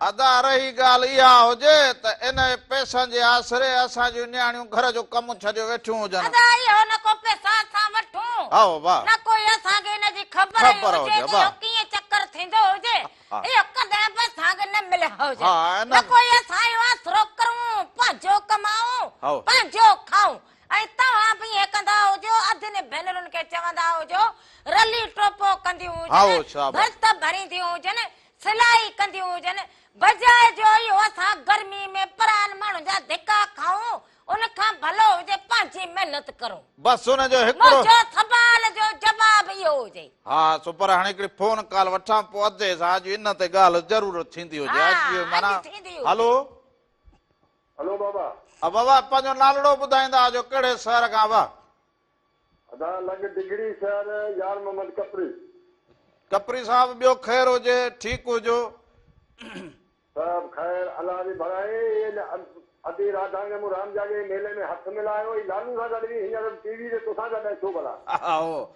ادا رهي ڳالهه اها هجي ته انهي پئسن جي آسري اسان جون نياڻيون گهر جو ڪم ڇڏيو ويٺيون هجن. ادا اهو نه ڪو پئسا اسان وٺون هائو ڀاء. نه ڪوئي اسان کي ان جي خبر ئي خبر هجي هجي ته ڀاء. اهو ڪيئن چڪر ٿيندو هجي. اهو ڪڏهن به اسان کي نه مليو هجي. ها نه ڪوئي اسان اهو آسرو ڪرون پنهنجو ڪمائون پنهنجو کائون ۽ توهان به ائين ڪندا هجو ادين ڀينرن کي چوندا هجو رلي ٽوپو ڪنديون هجن ڀرت ڀرينديون هجن سلائي ڪنديون هجن بجاء جو اهو اسان گرمي ۾ پراين ماڻهن جا ڌڪا کائون ان کان ڀلو هجي پنهنجي محنت ڪرون. بس ان جو هڪڙو. منهنجو سوال جو جواب اهو هجي. ها سو پر هاڻي هڪڙي فون ڪال وٺان پوء ادي سان اڄ ان تي ڳالهه ضرور ٿيندي هجي ها اڄ اهو معنيٰ اڄ ٿيندي هجي. هلو. هلو بابا. ها بابا پنهنجو نالڙو ٻڌائيندا هجو ڪهڙي شهر کان ابا. ادا لڳ ڊگهڙي شهر يار محمد ڪپري. ڪپري صاحب ٻيو خير هجي ٺيڪ هجو. سڀ خير الله جي ڀلائي. ادي راڌا کي مون رام جاڳي جي ميلي ۾ هٿ ملايو هي لالو سان گڏ به هينئر ٽي وي تي توسان گڏ آهي ڇو ڀلا. اهو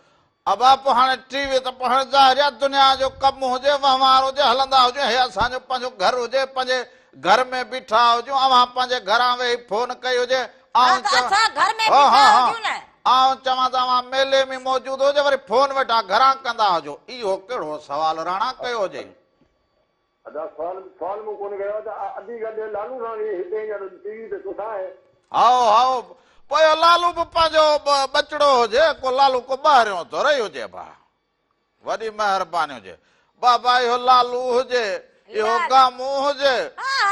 ابا پوء هاڻي ٽي وي ته پوء هاڻي ظاهر آهي دنيا جو ڪم هجي وهنوار هجي هلندا هجون هي اسان جو پنهنجو گهر هجي پنهنجي گهر ۾ بيٺا هجون اوهان پنهنجي گهران ويهي فون ڪئي هجي ها آئون ته چوان اسان گهر ۾ ها بيٺا ها ها هجون نه. آئون چوان ته اوهان ميلي ۾ موجود هجو وري فون ويٺا گهران ڪندا هجو اهو ڪهڙو سوال راڻا ڪيو هجي. ادا سوال سوال مون ڪونه ڪيو ته ادي گڏ لالو سان به هتي هينئر ٽي وي تي توسان آهي. هائو هائو پوء اهو لالو به پنهنجو ٻچڙو هجي ڪو لالو ڪو ٻاهريون ٿورئي هجي ڀاء وڏي مهرباني هجي بابا اهو لالو هجي اهو گامون هجي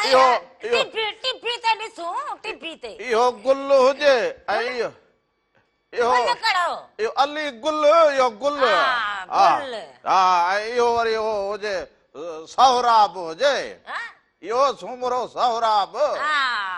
اهو اهو ٽي وي تي ڏسون ٽي وي تي اهو گل هجي ۽ اهو اهو گل ڪهڙو؟ اهو علي گل اهو گل ها گل ها ۽ اهو وري اهو هجي سهراب هجي اهو سومرو سهراب ها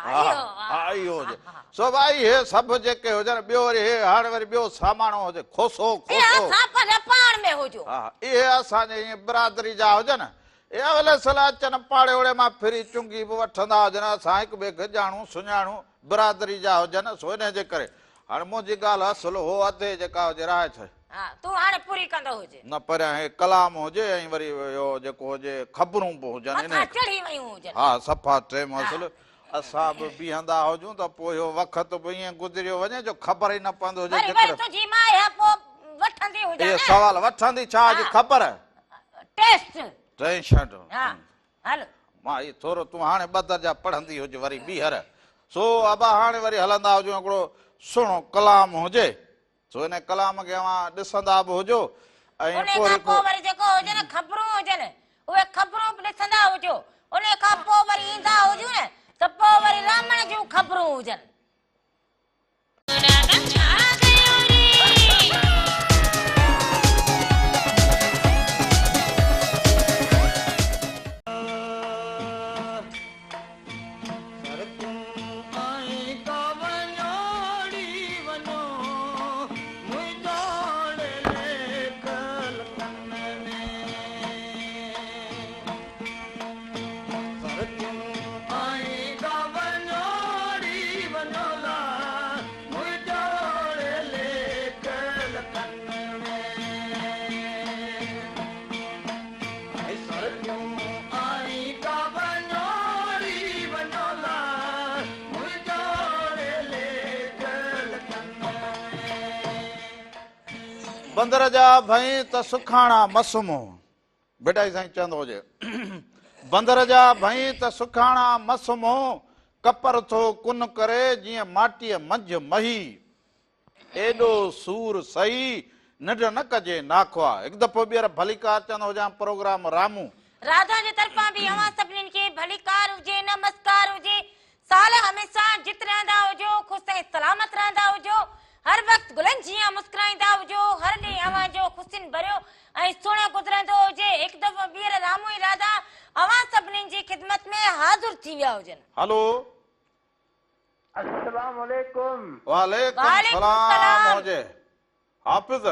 ها اهو هجي سو ڀائي هي سڀ جيڪي هجن ٻيو وري هي هاڻي وري ٻيو ساماڻو هجي کوسو اهي کوسو اسان پنهنجا پاڻ ۾ هجو ها اهي اسان جي ائين برادري جا هجن اهي اولي سلا اچن پاڙي اوڙي مان ڦري چونگي به وٺندا هجن اسان هڪ ٻئي کي ڄاڻون سڃاڻون برادري جا هجن سو انهي جي ڪري هاڻي منهنجي ڳالهه اصل هو اڌي جيڪا هجي راء ڇا. ها تون هاڻي پوري ڪندو هجي. نه پريان هي ڪلام هجي ۽ وري اهو جيڪو هجي خبرون به هجن مٿان انهي چڙهي ويون هجن. ها صفا ٽيم ها. اصل اسان به بيهندا هجون ته پوء اهو وقت به ائين گذريو وڃي جو خبر ئي نه پوندي هجي وري وري جيڪڏهن تنهنجي ماء اها پوء وٺندي هجان اهي نه. سوال وٺندي ڇا جي ها. خبر. ٽيسٽ. ٽينشن. ها هل. مان هي ٿورو تون هاڻي ٻه درجا پڙهندي هج وري ٻيهر. سو ابا هاڻي وري هلندا هجون هڪڙو سهڻو ڪلام هجي سو ان ڪلام کي اوهان ڏسندا به هجو ۽ انهي پوء کان پوء وري جيڪو هجي نه خبرون هجن اهي خبرون به ڏسندا هجو انهي کان پوء وري ايندا هجون نه ته پوء وري رامڻ جون خبرون هجن. بندر جا ڀئين ته سکاڻا مس منهن. ڀٽائي سائين چوندو هجي، بندر جا ڀئين ته سکاڻا مس منهن، ڪپر ٿو ڪن ڪري جيئن ماٽيء منجهه مهي. ايڏو سور سهي ننڊ نه ڪجي ناکوا. هڪ دفعو ٻيهر ڀليڪار چوندو هجان پروگرام رامون. راڌا جي طرفان به اوهان سڀنين کي ڀليڪار هجي نمسڪار هجي سال هميشه جت رهندا هجو خوش ۽ سلامت رهندا هجو هر وقت گلن جيان مسڪرائيندا هجو هر ڏينهن اوهان جو خوشين ڀريو ۽ سهڻو گذرندو هجي هڪ دفعو ٻيهر رامون ۽ راڌا اوهان سڀنين جي خدمت ۾ حاضر ٿي ويا هجن. هلو. السلام عليڪم. وعليڪم سلام هجي حافظ.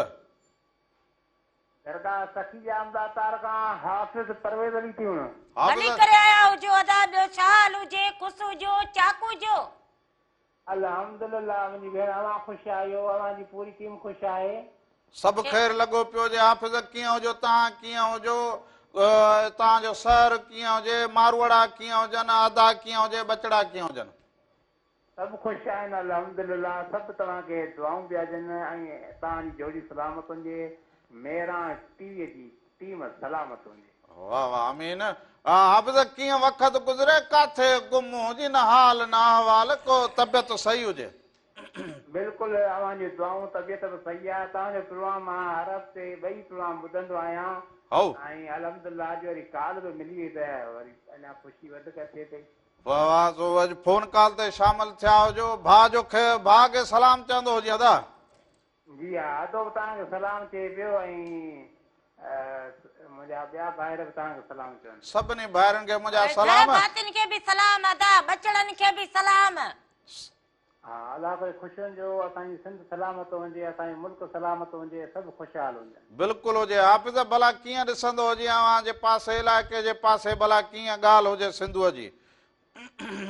درگاهه سخي ڄام ڏاتار کان حافظ پرويز علي تيوڻ. ڀلي ڪري آيا هجو ادا ٻيو ڇا حال هجي خوش هجو چاڪ هجو. الحمدلله منهنجي ڀيڻ اوهان خوش آهيو اوهان جي پوري ٽيم خوش آهي. سڀ خير لڳو پيو هجي حافظ ڪيئن هجو توهان ڪيئن هجو توهان جو سهر ڪيئن هجي ماروئڙا ڪيئن هجن ادا ڪيئن هجي ٻچڙا ڪيئن هجن. سڀ خوش آهن الحمدلله سڀ توهان کي دعائون پيا ڏين ۽ توهان جي جوڙي سلامت هجي مهراڻ ٽي وي جي ٽيم سلامت هجي. واه واه امين حافظ ڪيئن وقت گذري ڪاٿي گم هجي نه حال نه احوال ڪو طبيعت صحيح هجي. بلڪل اوهان جون دعائون طبيعت به صحيح آهي توهان جو پروگرام مان هر هفتي ٻئي پروگرام ٻڌندو آهيان هائو. ۽ الحمدلله اڄ وري ڪال به ملي وئي ته وري اڃا خوشي وڌڪ ٿئي پئي. واه واه سو اڄ فون ڪال تي شامل ٿيا هجو ڀاء جو کي ڀاء کي سلام چوندو هجي ادا. جي ها ادو به توهان کي سلام چئي پيو ۽ منهنجا ٻيا ڀائر به توهان کي سلام چون پيا. سڀني ڀائرن کي منهنجا سلام. گهر ڀاتين کي به سلام ادا ٻچڙن کي به سلام. ها الله ڪري خوش هجو اسان جي سنڌ سلامت هجي اسان جو ملڪ سلامت هجي سڀ خوشحال هجن. بلڪل هجي حافظ ڀلا ڪيئن ڏسندو هجي اوهان جي پاسي علائقي جي پاسي ڀلا ڪيئن ڳالهه هجي سنڌوء جي.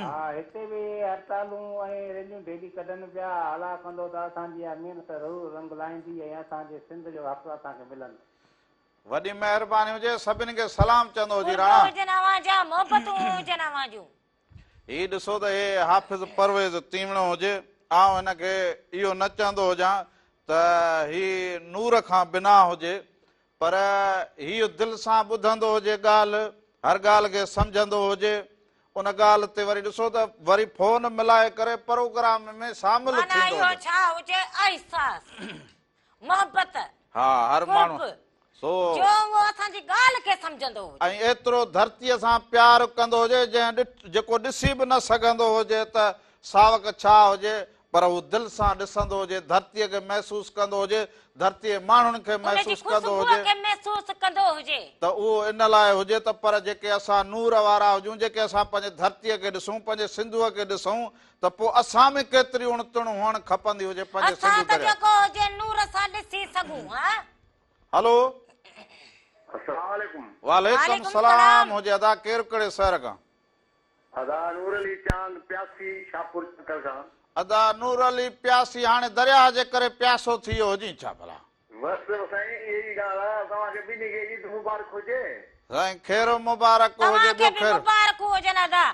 ها هتي به هڙتالون ۽ ريليون ڊيلي ڪڍن پيا الله ڪندو ته اسان جي اها محنت ضرور رنگ لائيندي ۽ اسان جي سنڌ جو حق اسان کي ملندو. وڏي مهرباني هجي سڀني کي سلام چوندو هجي قرب راڻا. هجن اوهان جا محبتون هجن اوهان جون. هي ڏسو ته هي حافظ پرويز تيوڻو هجي، آئون هن کي اهو نه چوندو هجان ته هي نور کان بنا هجي، پر هي دل سان ٻڌندو هجي ڳالهه، هر ڳالهه کي سمجهندو هجي، ان ڳالهه تي وري ڏسو ته وري فون ملائي ڪري پروگرام ۾ شامل معنيٰ ٿيندو اهو هجي. ڇا هجي احساس. محبت، ها هر ماڻهو قرب، سو. جو اهو اسان جي ڳالهه کي سمجهندو هجي. ۽ ايترو ڌرتيء سان پيار ڪندو هجي جنهن ڏٺ جيڪو ڏسي به نه سگهندو هجي ته ساوڪ ڇا هجي پر هو دل سان ڏسندو هجي ڌرتيء کي محسوس ڪندو هجي ڌرتيء جي ماڻهن کي ان جي محسوس ڪندو خوشبوء هجي. کي محسوس ڪندو هجي. ته اهو ان لاء هجي ته پر جيڪي اسان نور وارا هجون جيڪي اسان پنهنجي ڌرتيء کي ڏسون پنهنجي سنڌوء کي ڏسون ته پوء اسان ۾ ڪيتري اڻ تڻ هئڻ کپندي هجي پنهنجي اسان سنڌو ته درياء. جيڪو هجي نور سان ڏسي سگهون ها. هلو. السلام عليڪم. وعليڪم وعليڪم سلام سلام. هجي ادا ڪير ڪهڙي شهر کان. ادا نور علي چانگ پياسي شاهپور چڪر کان. ادا نور علي پياسي هاڻي درياهه جي ڪري پياسو ٿي ويو هجين ڇا ڀلا. بس سائين اها ئي ڳالهه آ توهان کي ٻنهي کي عيد مبارڪ هجي. سائين خير مبارڪ هجي توهان ٻيو کي به خير. مبارڪون هجن ادا.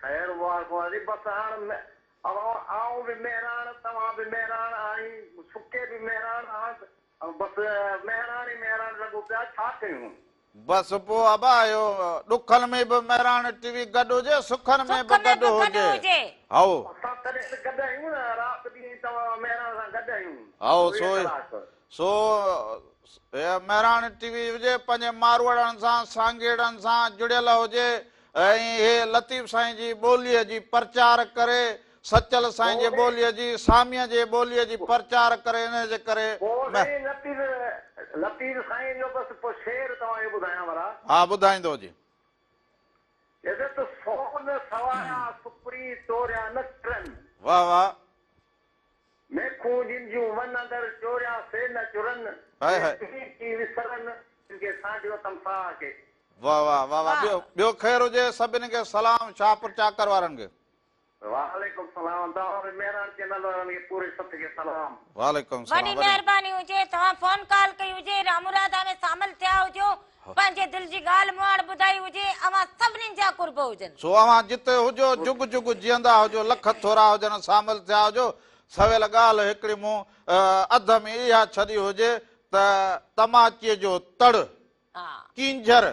خير مبارڪون هجي بس هاڻ آئون به مهراڻ توهان به مهراڻ ۽ سڪي به مهراڻ هاڻ بس مهراڻ ئي مهراڻ لڳو پيا ڇا ڪيون. بس پوء ابا اهو ڏکن ۾ به مهراڻ ٽي وي گڏ هجي سکن ۾ سک به ۾ گڏ به گڏ هجي هجي. هائو. اسان تڏهن ته گڏ آهيون نه رات ڏينهن توهان مهراڻ سان گڏ آهيون هائو 24 سو ڪلاڪ. سو هي مهراڻ ٽي وي هجي پنهنجي ماروئڙن سان سانگيئڙن سان جڙيل هجي ۽ هي لطيف سائين جي ٻوليء جي پرچار ڪري، سچل سائين جي ٻوليء جي، ساميء جي ٻوليء جي پرچار ڪري انهيء جي ڪري پوء سائين لطيف لطيف سائين جو بس پوء شعر توهان کي ٻڌايان ڀلا. ها ٻڌائيندو جي. چئي ٿو سون سوايا سپرين توريا نه ٽرن. واه واه. ميکون جن جون ون اندر چوريا سي نه چرن، هاء هاء. جي سين ٿي وسرن، تن کي سانڍيو اٿم ساهه کي. واه واه واه واه ٻيو ٻيو خير هجي سڀني کي سلام شاهپور چاڪر وارن کي. وعليڪم سلام توهان به مهراڻ چينل وارن کي پوري سٿ کي سلام. وعليڪم سلام وڏي مهرباني هجي توهان فون ڪال ڪئي هجي راموراڌا ۾ شامل ٿيا هجو پنهنجي دل جي ڳالهه مهاڙ ٻڌائي هجي اوهان سڀنين جا قرب هجن. سو اوهان جتي هجو جڳ جڳ جيئندا هجو لک ٿورا هجن شامل ٿيا هجو سويل ڳالهه هڪڙي مون اڌ ۾ اها ڇڏي هجي ته تماچيء جو تڙ، ڪينجهر،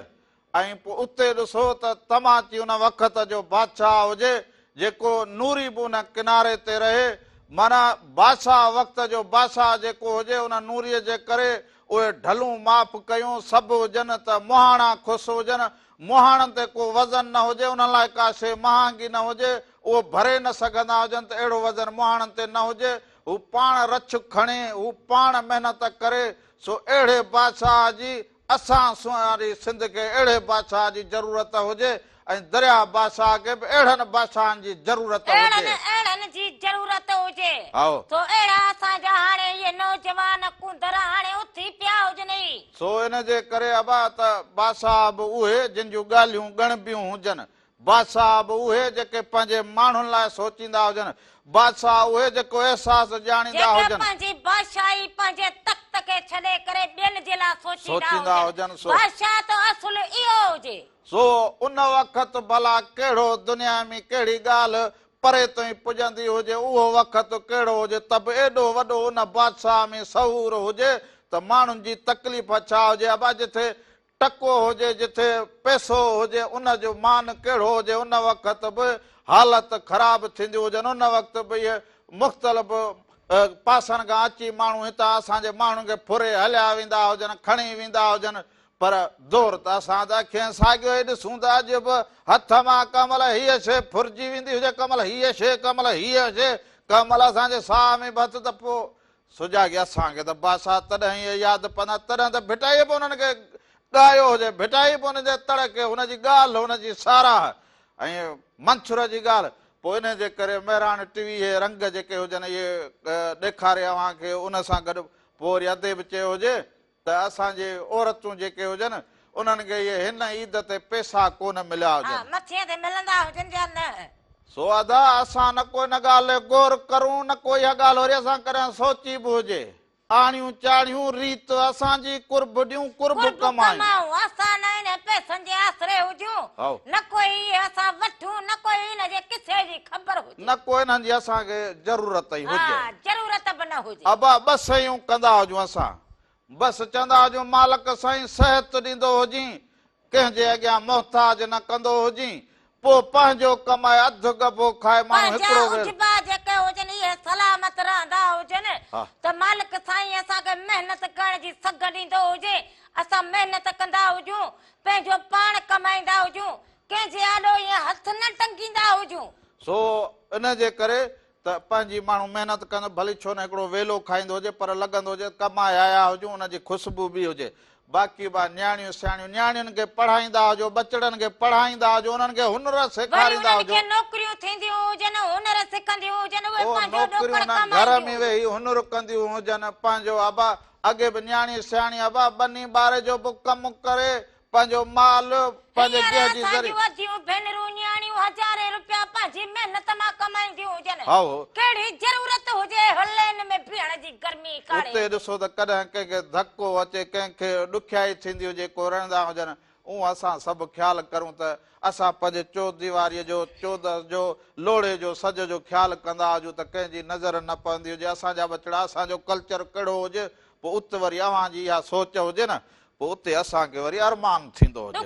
۽ پوء اتي ڏسو ته تماچي ان وقت جو بادشاهه هجي، جيڪو نوري به ان ڪناري تي رهي، معنيٰ بادشاهه وقت جو بادشاهه جيڪو هجي، ان نوريء جي ڪري اهي ڍلون معاف ڪيون، سڀ هجن ته مهاڻا خوش هجن، مهاڻن تي ڪو وزن نه هجي، انهن لاء ڪا شيء مهانگي نه هجي، اهو ڀري نه سگهندا هجن ته اهڙو وزن مهاڻن تي نه هجي، هو پاڻ رڇ کڻي، هو پاڻ محنت ڪري، سو اهڙي بادشاهه جي اسان سونهاري سنڌ کي اهڙي بادشاهه جي ضرورت هجي ۽ درياهه بادشاهه کي به اهڙن بادشاهن جي ضرورت هجي. اهڙن اهڙن جي ضرورت هجي. هائو. سو اهڙا اسان جا هاڻي اهي نوجوان ڪونڌر هاڻي اٿي پيا هجن ئي. سو ان جي ڪري ابا ته بادشاهه به اهي جن جون ڳالهيون ڳڻبيون هجن بادشاهه به اهي جيڪي پنهنجي ماڻهن لاء سوچيندا هجن. بادشاهه اهي جيڪو احساس ڄاڻيندا جيڪي هجن. پنهنجي بادشاهي پنهنجي تخت کي ڇڏي ڪري ٻين جي لاء سوچيندا سوچيندا هجن. هجن سو. بادشاهه ته اصل اهو هجي. سو ان وقت ڀلا ڪهڙو دنيا ۾ ڪهڙي ڳالهه پري تائين پڄندي هجي، اهو وقت ڪهڙو هجي ته به ايڏو وڏو ان بادشاهه ۾ شعور هجي ته ماڻهن جي تڪليف ڇا هجي. ابا جٿي ٽڪو هجي جٿي پئسو هجي ان جو مان ڪهڙو هجي ان وقت به حالت خراب ٿينديون هجن ان وقت به اهي مختلف پاسن کان اچي ماڻهو هتان اسان جي ماڻهن کي ڦري هليا ويندا هجن کڻي ويندا هجن پر دور ته اسان ته اکين ساڳيو ئي ڏسون ته اڄ به هٿ مان ڪنهن مهل هيء شيء ڦرجي ويندي هجي ڪنهن مهل هيء شيء ڪنهن مهل هيء شيء ڪنهن مهل اسان جي ساهه ۾ به هٿ ته پوء سجاڳي اسان کي ته بادشاهه تڏهن ئي ياد پوندا، تڏهن ته ڀٽائيء به انهن کي ڳايو هجي، ڀٽائي به انهن جي تڙ کي، هن جي ڳالهه، هن جي ساراهه ۽ منڇر جي ڳالهه، پوء انهيء جي ڪري مهراڻ ٽيويهه رنگ جيڪي هجن اهي ڏيکاري اوهان کي، ان سان گڏ پوء وري ادي به چيو هجي ته اسان جي عورتون جيڪي هجن انهن کي اهي هن عيد تي پيسا ڪونه مليا ها هجن. مٿي تي ملندا هجن يا نه. سو ادا اسان نه ڪو ان ڳالهه تي غور ڪرون نه ڪو اها ڳالهه وري اسان ڪڏهن سوچي به هجي. آڻيون چاڙهيون ريت اسان جي قرب ڏيون قرب قرب ڪمايون. ڪمائون اسان نه انهن پئسن جي آسري هجون هائو. نه ڪو اهي اسان وٺون نه ڪو ان جي قصي جي خبر هجي. نه ڪو انهن جي اسان کي ضرورت ئي هجي. ها ضرورت به نه هجي. ابا ٻه سيون ڪندا هجون اسان. بس چوندا هجون مالڪ سائين صحت ڏيندو هجين، ڪنهن جي اڳيان محتاج نه ڪندو هجين، پوء پنهنجو ڪمائي اڌ ڳڀو کائي ماڻهو پنهنجا هڪڙو ويل. عجبا جيڪي هجن اهي سلامت رهندا هجن ها. ته مالڪ سائين اسان کي محنت ڪرڻ جي سگهه ڏيندو هجي، اسان محنت ڪندا هجون، پنهنجو پاڻ ڪمائيندا هجون، ڪنهن جي آڏو ائين هٿ نه ٽنگيندا هجون. سو ان جي ڪري ته پنهنجي ماڻهو محنت ڪندو ڀلي ڇو نه هڪڙو ويلو کائيندو هجي پر لڳندو هجي ته ڪمائي آيا هجون ان جي خوشبو به هجي. باقي با نياڻيون سياڻيون نياڻين کي پڙهائيندا هجو ٻچڙن کي پڙهائيندا هجو انهن کي هنر وري سيکاريندا انهن هجو. کي نوڪريون ٿينديون هجن هنر سکنديون هجن اهي او پنهنجو ڏوڪڙ نوڪريون نه گهر ڪمائينديون ۾ هجن. ويهي هنر ڪنديون هجن پنهنجو ابا اڳي به نياڻي سياڻي ابا ٻني ٻاري جو به ڪم ڪري پنهنجو مال پنهنجي هينئر گيهه جي اسان ذري. جون اديون ڀينرون نياڻيون هزارين رپيا پنهنجي محنت مان ڪمائينديون هجن. هائو. ڪهڙي ضرورت هجي هلين ۾ بيهڻ جي گرمي ڪاڙهي اتي جي. ڏسو ته ڪڏهن ڪنهن کي ڌڪو اچي ڪنهن کي ڏکيائي ٿيندي هجي ڪو رئندا هجن. اون اسان سڀ خيال ڪرون ته اسان پنهنجي چوديواريء جو چودس جو لوڙهي جو سج جو خيال ڪندا هجون ته ڪنهن جي نظر نه پوندي هجي اسان جا ٻچڙا اسان جو ڪلچر ڪهڙو هجي پوء ات وري اوهان جي اها سوچ هجي نه پوء اتي اسان کي وري ارمان ٿيندو هجي،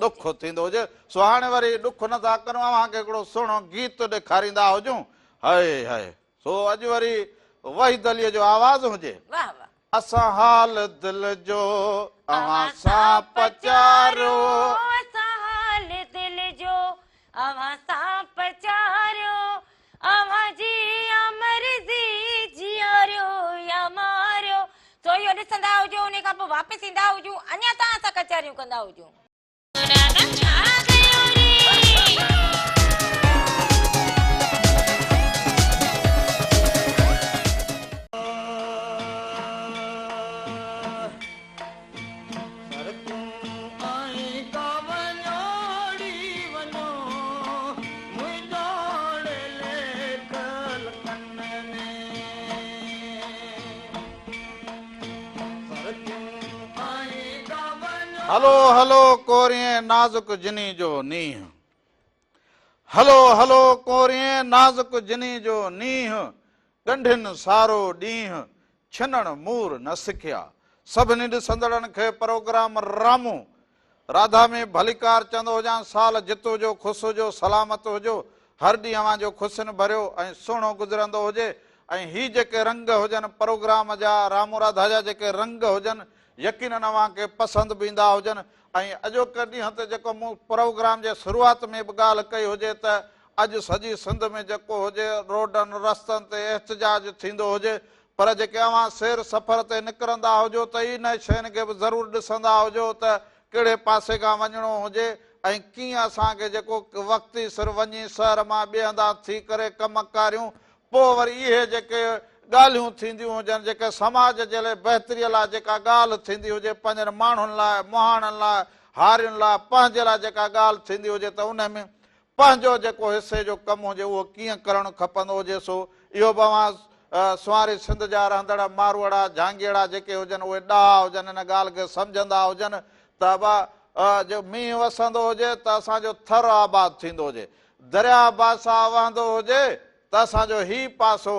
ڏک ٿيندو هجي، سو هاڻي وري ڏک نه ٿا ڪريون، اوهان کي هڪڙو سهڻو گيت ڏيکاريندا هجون، هئي هئي، سو اڄ وري وحيد عليء جو آواز هجي. اسان حال دل جو اوهان سان پچاريو. اسان حال دل جو اوهان سان پچاريو. اوهان جي يا مرضي جياريو يا ماريو. سو اهو ڏسندا هجو انهي کان پوء واپس ايندا هجون اڃا توهان سان ڪچهريون ڪندا هجون. راڳ ڇا ڪيو ري. سر تون آئين ڪا وڃوڙي وڃو منهنجو ليک لکن ۾. سر تون آئين ڪا وڃوڙي. هلو هلو ڪورين نازڪ جني جو نينهن هلو هلو ڪورين نازڪ جني جو نينهن ڳنڍين سارو ڏينهن ڇنڻ مور نه سکيا. سڀني ڏسندڙن کي پروگرام رامون راڌا ۾ ڀليڪار چوندو هجان سال جت هجو خوش هجو سلامت هجو هر ڏينهن اوهان جو خوشين ڀريو ۽ سهڻو گذرندو هجي ۽ هي جيڪي رنگ هجن پروگرام جا رامون راڌا جا جيڪي رنگ هجن يقينن اوهان کي پسند به ايندا هجن ۽ اڄوڪي ڏينهن تي جيڪو مون پروگرام جي شروعات ۾ به ڳالهه ڪئي هجي ته اڄ سڄي سنڌ ۾ جيڪو هجي روڊن رستن تي احتجاج ٿيندو هجي پر جيڪي اوهان سير سفر تي نڪرندا هجو ته انهن شين کي به ضرور ڏسندا هجو ته ڪهڙي پاسي کان وڃڻو هجي ۽ ڪيئن اسان کي جيڪو وقتي سر وڃي شهر مان ٻئي هنڌان ٿي ڪري ڪم ڪاريون پوء وري اهي جيڪي ڳالهيون ٿينديون هجن جيڪي سماج جي لاء بهتري لاء جيڪا ڳالهه ٿيندي هجي پنهنجن ماڻهن لاء مهاڻن لاء هارين لاء پنهنجي لاء جيڪا ڳالهه ٿيندي هجي ته ان ۾ پنهنجو جيڪو حصي جو ڪم هجي اهو ڪيئن ڪرڻ کپندو هجي سو اهو به اوهان سنواري سنڌ جا رهندڙ ماروئڙا جهانگيئڙا جيڪي هجن اهي ڏاها هجن ان ڳالهه کي سمجهندا هجن ته ابا جو مينهن وسندو هجي ته اسان جو ٿر آباد ٿيندو هجي درياهه بادشاهه وهندو هجي ته اسان جو هي پاسو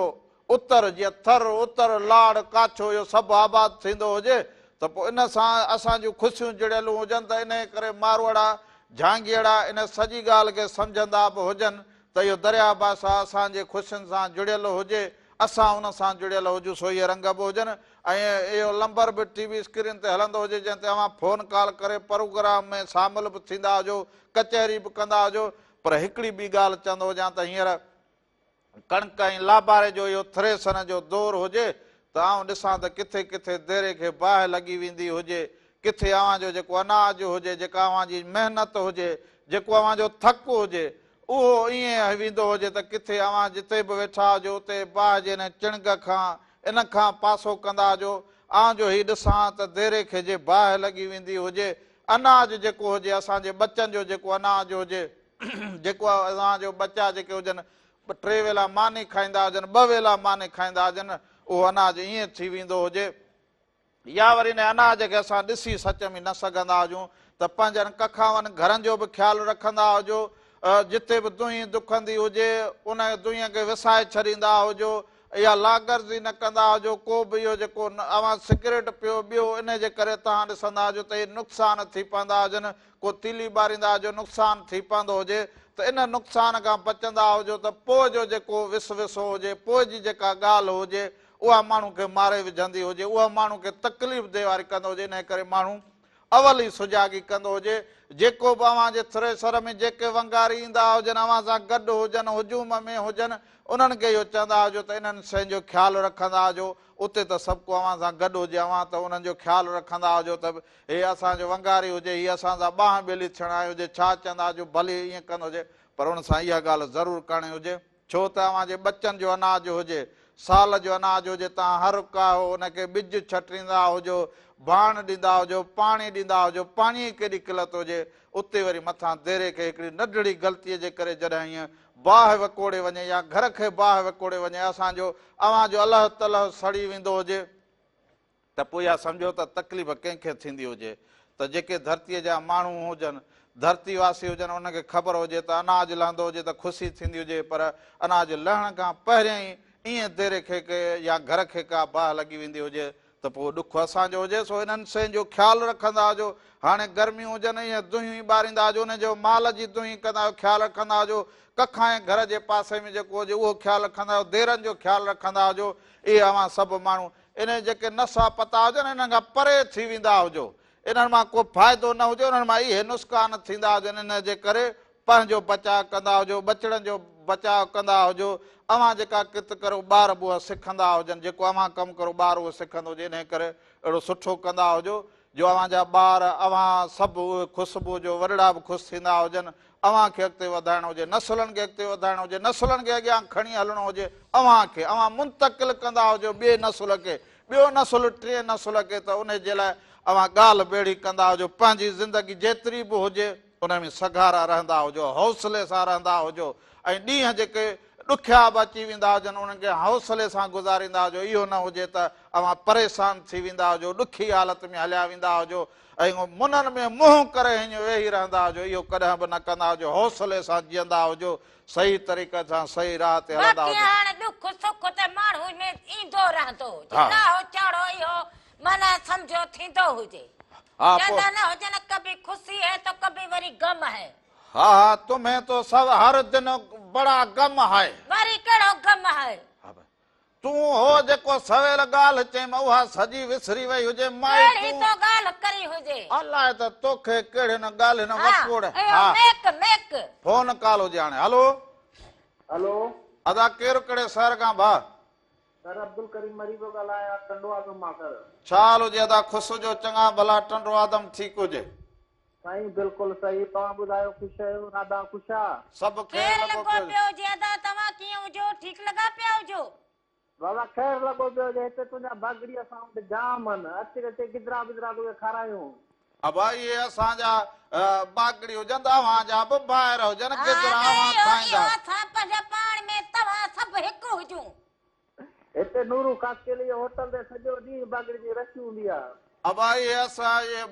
اتر جيئن ٿر، اتر، لاڙ، ڪاڇو اهو سڀ آباد ٿيندو هجي ته پوء ان سان اسان جون خوشيون جڙيلون هجن ته انهيء ڪري ماروئڙا، جهانگيئڙا ان سڄي ڳالهه کي سمجهندا به هجن ته اهو درياهه بادشاهه اسان جي خوشين سان جڙيل هجي، اسان ان سان جڙيل هجون سو اهي رنگ به هجن ۽ اهو لمبر به ٽي وي اسڪرين تي هلندو هجي جنهن تي اوهان فون ڪال ڪري پروگرام ۾ شامل به ٿيندا هجو، ڪچهري به ڪندا هجو پر هڪڙي ٻي ڳالهه چوندو هجان ته هينئر ڪڻڪ ۽ لاباري جو اهو ٿريسن جو دور هجي ته آئون ڏسان ته ڪٿي ڪٿي ديري کي باهه لڳي ويندي هجي، ڪٿي اوهان جو جيڪو اناج هجي، جيڪا اوهان جي محنت هجي، جيڪو اوهان جو ٿڪ هجي، اهو ائين ويندو هجي ته ڪٿي اوهان جتي به ويٺا هجو اتي باهه جي ان چڻگ کان، ان کان پاسو ڪندا هجو. آئون جو هي ڏسان ته ديري کي جي باهه لڳي ويندي هجي، اناج جيڪو هجي، اسان جي ٻچن جو جيڪو اناج هجي، جيڪو اسان جو ٻچا جيڪي هجن، ٽي ويلا ماني کائيندا هجن، ٻه ويلا ماني کائيندا هجن، اهو اناج ائين ٿي ويندو هجي، يا وري ان اناج کي اسان ڏسي سچ ۾ نه سگهندا هجون ته پنهنجن ڪکاون گهرن جو به خيال رکندا هجو، جتي به دونهين دکندي هجي، ان دونهين کي وسائي ڇڏيندا هجو، اها لاغرضي نه ڪندا هجو، ڪو به اهو جيڪو اوهان سگريٽ پيو ٻيو انهي جي ڪري توهان ڏسندا هجو ته اهي نقصان ٿي پوندا هجن، ڪو تيلي ٻاريندا هجو نقصان ٿي پوندو هجي ته ان نقصان کان بچندا هجو ته پوء جو جيڪو وسوسو هجي، پوء جي جيڪا ڳالهه هجي اها ماڻهو کي ماري وجهندي هجي، اها ماڻهو کي تڪليف ده واري ڪندو هجي، انهي ڪري ماڻهو اول ئي سجاڳي ڪندو هجي. جيڪو به اوهان جي ٿريشر ۾ جيڪي ونگاري ايندا هجن، اوهان سان گڏ هجن، هجوم ۾ هجن، انهن کي اهو چوندا هجو ته انهن شين جو خيال رکندا هجو، اتي ته سڀ ڪو اوهان سان گڏ هجي، اوهان ته انهن جو خيال رکندا هجو ته هي اسان جو ونگاري هجي، هي اسان سان ٻانهن ٻيلي ٿيڻ آيو هجي، ڇا چوندا هجو، ڀلي ائين ڪندو هجي، پر ان سان اها ڳالهه ضرور ڪرڻي هجي. ڇو ته اوهان جي ٻچن جو اناج هجي، سال جو اناج هجي، توهان هر ڪاهو ان کي ٻج ڇٽيندا هجو، ڀاڻ ڏيندا هجو، پاڻي ڏيندا هجو، پاڻيء جي ڪيڏي قلت هجي، اتي وري مٿان ديري کي هڪڙي ننڍڙي غلطيء جي ڪري جڏهن هيئن باهه وڪوڙي وڃي يا گهر کي باهه وڪوڙي وڃي، اسان جو اوهان جو الهه تلهه سڙي ويندو هجي. ته پوء اها سمجهو ته تڪليف ڪنهن کي ٿيندي هجي ته جيڪي ڌرتيء جا ماڻهو هجن، ڌرتي واسي هجن، انهن کي خبر هجي ته اناج لهندو هجي ته خوشي ٿيندي هجي پر اناج لهڻ کان پهريان ئي ائين ديري کي يا گهر کي ڪا باهه لڳي ويندي هجي ته پوء ڏک اسان جو هجي سو انهن شين جو خيال رکندا هجو. هاڻي گرميون هجن ائين دونهيون ئي ٻاريندا هجو انهن جو مال جي دونهين ڪندا هجو خيال رکندا هجو ڪکان ۽ گهر جي پاسي ۾ جيڪو هجي اهو خيال رکندا هجو ديرن جو خيال رکندا هجو اهي اوهان سڀ ماڻهو انهن جيڪي نشا پتا هجن انهن کان پري ٿي ويندا هجو، انهن مان ڪو فائدو نه هجي، انهن مان اهي نسخان ٿيندا هجن، انهن جي ڪري پنهنجو بچاء ڪندا هجو، ٻچڙن جو بچاء ڪندا هجو، اوهان جيڪا ڪرت ڪريو ٻار به اها سکندا هجن، جيڪو اوهان ڪم ڪريو ٻار اهو سکندو هجي، انهي ڪري اهڙو سٺو ڪندا هجو جو اوهان جا ٻار اوهان سڀ اهي خوش به هجو، وڏڙا به خوش ٿيندا هجن، اوهان کي اڳتي وڌائڻو هجي، نسلن کي اڳتي وڌائڻو هجي، نسلن کي اڳيان کڻي هلڻو هجي، اوهان کي، اوهان منتقل ڪندا هجو ٻئي نسل کي، ٻيو نسل ٽئين نسل کي ته انهي جي لاء اوهان ڳالهه به اهڙي ڪندا هجو، پنهنجي زندگي جيتري به هجي ان ۾ سگهارا رهندا هجو، حوصلي سان رهندا هجو ۽ ڏينهن جيڪي ڏکيا به اچي ويندا هجن انهن کي حوصلي سان گذاريندا هجو، اهو نه هجي ته اوهان پريشان ٿي ويندا هجو، ڏکي حالت ۾ هليا ويندا هجو ۽ منهن ۾ منهن ڪري هينئن ويهي رهندا هجو، اهو ڪڏهن به نه ڪندا هجو، حوصلي سان جيئندا هجو، صحيح طريقي سان صحيح راهه تي هلندا باقي هجو. هاڻ ڏک سک ته ماڻهو ۾ ايندو رهندو، جي لاهو چاڙهو اهو معنيٰ سمجهو ٿيندو هجي. ها پوء. چوندا نه هجن ڪڀي خوشي هي تو ڪڀي وري غم هي. ها ها تمهين تو سب هر دن بڙا غم هي. وري ڪهڙو غم هي. ها ڀائي. تون هو جيڪو سويل ڳالهه چيم اها سڄي وسري وئي هجي مائي ڪهڙي تون. تو ڳالهه ڪري هجي. الائي ته توکي ڪهڙين ڳالهين ها وڪوڙ. اهو ها. Make make. فون ڪال هجي هاڻي. هلو. هلو. ادا ڪير ڪهڙي شهر کان ڀاء. سر عبدالڪريم مري پيو ڳالهايان ٽنڊو آدم مان سر. ڇا حال هجي ادا خوش هجو چڱا ڀلا ٽنڊو آدم ٺيڪ هجي. سائين بلڪل صحيح توهان ٻڌايو خوش آهيو راڌا خوش آ. سڀ خير خير لڳو لڳو پيو هجي. پيو هجي ادا توهان ڪيئن هجو ٺيڪ لڳا پيا هجو. بابا خير لڳو پيو هجي هتي تنهنجا باگڙي اسان وٽ جام آهن اچ اچي گدرا بدرا توکي کارايون. ابا اهي اسان جا باگڙي هجن ته اوهان جا به ڀائر هجن ها گدرا ته اوهان اهو کائيندا. اهو اسان پنهنجا پاڻ ۾ توهان سڀ هڪ هجون. هتي نورو خاصخيلي جي هوٽل تي سڄو ڏينهن باگڙي جي رش هوندي آ. ابا اهي اسان اهي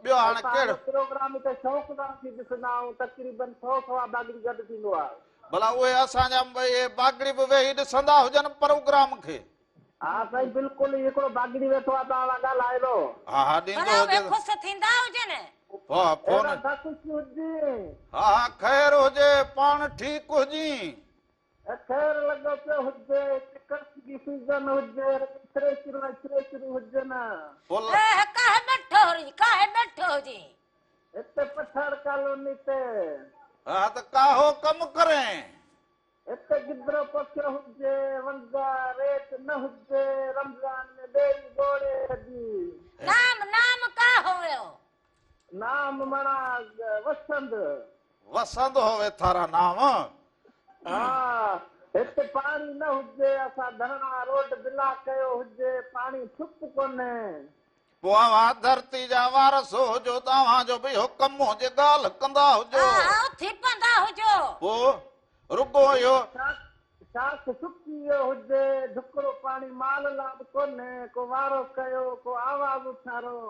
ٻيو هاڻي اسان ڪهڙو. اهو پروگرام هتي شوق سان اچي ڏسندا آهيون تقريبن سئو سوا باگڙي گڏ ٿيندو آ. ڀلا اهي اسان جا اهي باگڙي به ويهي ڏسندا هجن پروگرام کي. ها سائين بلڪل هي هڪڙو باگڙي ويٺو آ توهان سان ڳالهائي ٿو. ها ها ڏيندو ڀلا اهي هجي ته. خوش ٿيندا هجن. ها فون. اهڙا ٿا خوش هجين. ها ها خير هجي پاڻ ٺيڪ هجين. خير لڳو پيو هجي، هتي ڪڻڪ جي سيزن هجي، رڳي ٿريشرون ۽ ٿريشرون هجن. پل. اهه ڪاهي ٻيٺو هجين، ڪاهي ٻيٺو هجين. هتي پٺاڻ ڪالوني تي. ها ته ڪاهو ڪم ڪرين. هتي گدرو پوکيو هجي، ونگا ريت نه هجي، رمضان ۾ ٻيڙي ٻوڙي ڇڏي. نام نام ڪاهو ويو. نام مڻا وسند. وسند هووي ٿارا نام. ها هت پاڻي نه هجي اسان ڌرڻا روڊ بلاڪ ڪيو هجي پاڻي ٺپ ڪونهي. پوء اوهان ڌرتي جا وارث هجو ته اوهان جو به اهو ڪم هجي ڳالهه ڪندا هجو. ها اٿي پوندا هجو. پوء رڳو اهو. شاخ سڪي ويو هجي ڍڪرو پاڻي مال لا به ڪونهي ڪو وارو ڪيو ڪو آواز اٿارو.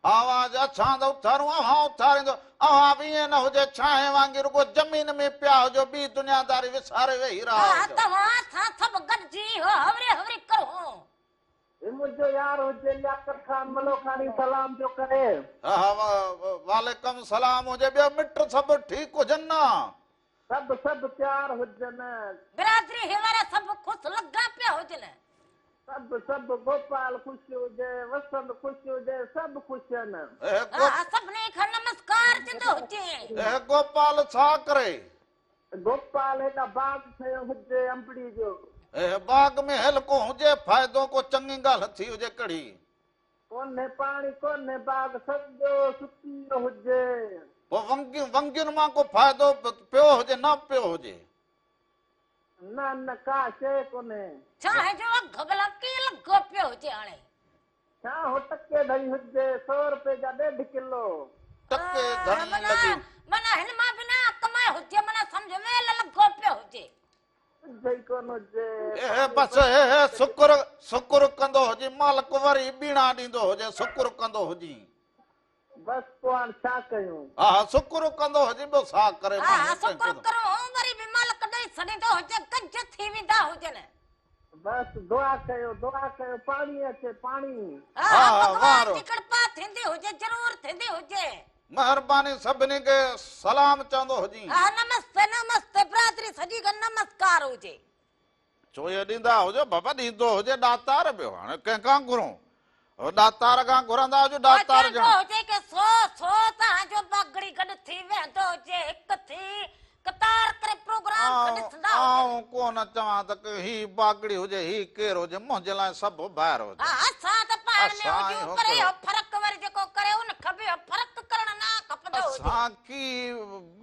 آواز اڇان ته اٿارون اوهان اٿاريندو اوهان به ائين نه هجي ڇانهين وانگي رڳو زمين ۾ پيا هجو ٻي دنياداري وساري ويهي رها ها هجو. توهان اسان سڀ گڏجي اهو هوري هوري ڪرون. هي منهنجو يار هجي لياقت خان ملوکاڻي سلام پيو ڪري. ها وعليڪم سلام هجي ٻيو مٽ سڀ ٺيڪ هجن نه. سڀ سڀ تيار هجن. برادري هي وارا سڀ خوش لڳا پيا هجن. سڀ سڀ گوپال خوش هجي وسند خوش هجي سڀ خوش هن. ها سڀني کان نمسڪار چوندو هجي. اي گوپال ڇا ڪري. گوپال هيڏا باغ ٺهيو هجي انبڙي جو. اي باغ ۾ هيل ڪو هجي فائدو ڪو چڱي ڳالهه ٿي هجي ڪڙهي. ڪونهي پاڻي ڪونهي باغ سڄو سڪي ويو هجي. پوء ونگين مان ڪو فائدو پيو هجي نه پيو هجي. نه نه ڪا شيء ڪونهي. ڇانهه جو اگهه ڀلا ڪيئن لڳو پيو هجي هاڻي. ڇانهه ٽڪي ڌڻي هجي سو رپئي جا ڏيڍ ڪلو. ٽڪي ڌڻي لڳي. معنيٰ هن مان به نه ڪمائي هجي معنيٰ سمجهه ويل لڳو پيو هجي. ڪجهه ئي ڪونه هجي. اهي بس اهي شڪر شڪر ڪندو هجي مالڪ وري ٻيڻا ڏيندو هجي شڪر ڪندو هجين. بس پوء هاڻ ڇا ڪيون. ها ها شڪر ڪندو هجي ٻيو ڇا ڪري ها ها شڪر ڪرون وري به مالڪ ڏئي ڇڏيندو هجي گنج ٿي ويندا هجن. بس دعا ڪيو دعا ڪيو پاڻي اچي پاڻي. ها ها ڀڳوان جي ڪرپا ٿيندي هجي ضرور ٿيندي هجي. مهرباني سڀني کي سلام چوندو هجين. ها نمستي نمستي برادري سڄي کي نمسڪار هجي. ڇو اهي ڏيندا هجو بابا ڏيندو هجي ڏاتار ٻيو هاڻي ڪنهن کان گهرون ڏاتار کان گهرندا هجو ڏاتار ڄڻ هجي ڪي سو سو توهان جو باگڙي گڏ ٿي ويهندو هجي هڪ ٿي قطار ڪري پروگرام کي ڏسندا هجن. آئون ڪونه چوان ته هي باگڙي هجي هي ڪير هجي منهنجي لاء سڀ ڀائر هجن. ها اسان ته پاڻ ۾ هجون پر اهو فرق وري جيڪو ڪري ان کي به اهو فرق ڪرڻ نه کپندو هجي. اسان ڪي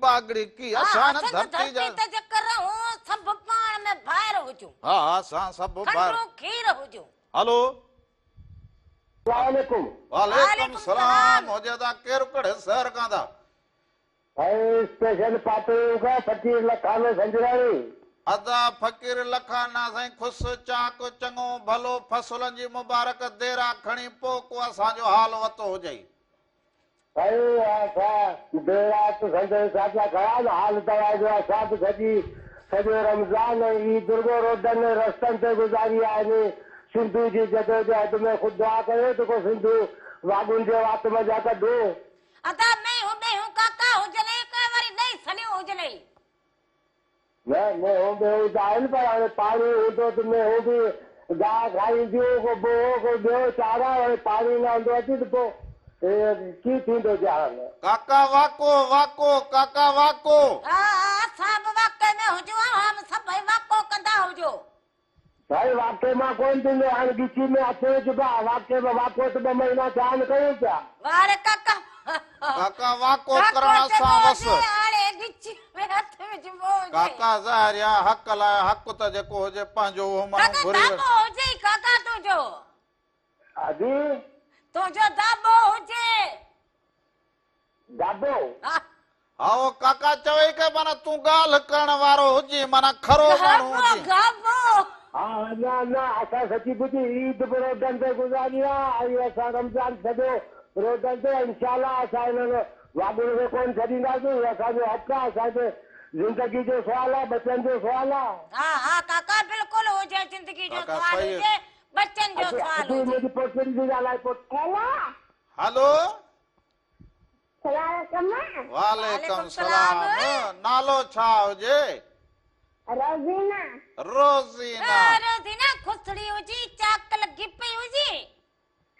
باگڙي ڪي اسان هن ڌرتي جا. ڌرتي تي جيڪر رهون سڀ پاڻ ۾ ڀائر هجون. ها ها اسان سڀ ڀائر. کنڊون کير هجون. هلو. السلام عليڪم. وعليڪم سلام هجي ادا ڪير ڪهڙي شهر کان ٿا. سائين اسٽيشن پاتڙيون کان فقير لکانو سنجراڻي. ادا فقير لکانا سائين خوش چاڪ چڱو ڀلو فصلن جي مبارڪ ديرا کڻي پوء ڪو اسان جو حال وتو هجئي. سائين اسان ديرا ته سندس حساب سان کڻا نه حال توهان جو اسان به سڄي سڄو رمضان ۽ عيد رڳو روڊن ۽ رستن تي گذاري آهن. سنڌو جي جدوجهد ۾ خود دعا ڪيو ته ڪو سنڌو واڳون جي وات منجهان ڪڍو. ادا مينهون ٻيهون ڪاڪا هجنئي ڪنهن وري ڏئي سڏيون هجنئي. نه مينهون ٻيهون ته آهن پر هاڻي پاڻي هوندو ته مينهون به گاهه کائينديون ڪو ٻوهو ڪو ٻيو چارا هاڻي پاڻي نه هوندو اچي ته پوء ڪيئن ٿيندو جهان. ڪاڪا واڪو واڪو ڪاڪا واڪو. ها ها اسان به واڪي ۾ هجون اوهان به سڀئي واڪو ڪندا هجو. سائين واقعي مان ڪونه ٿيندو هاڻ ڳچي ۾ هٿ وجهبا واقعي ۾ واڪو ته ٻه مهينا ٿيا آهن ڪيون پيا. واه ري ڪاڪا. ڪاڪا واڪو ڪرڻ اسان وس. هاڻي ڳچي ۾ هٿ وجهبو هجي. ڪاڪا ظاهر آ حق لاء حق ته جيڪو هجي پنهنجو اهو ماڻهو گهري ڪاڪا داٻو هجي ڪاڪا تنهنجو. ادي. تنهنجو داٻو هجي. داٻو. هائو ڪاڪا چوي ڪي معنيٰ تون ڳالهه ڪرڻ وارو هجين معنيٰ کرو ماڻهو هجين. گابو. ها نه نه اسان سچي پچي عيد به روڊن تي گذاري آ ۽ اسان رمضان سڄو روڊن تي انشاء الله اسان انهن واڳون کي ڪون ڇڏينداسين هي اسان جو حق آ اسان جي زندگي جو سوال آ ٻچن جو سوال آ. ها ها ڪاڪا بلڪل هجي زندگي جو ڪاڪا سوال صحيح. هجي ٻچن جو ادي سوال ادي هجي. منهنجي پوٽڙي ٿي ڳالهائي پوٽ. هيلو. هلو. سلام وعليڪم سلام نالو ڇا هجي؟ روزينا. روزينا. روزينا خوشڙي هجي چاڪ لڳي پئي هجي.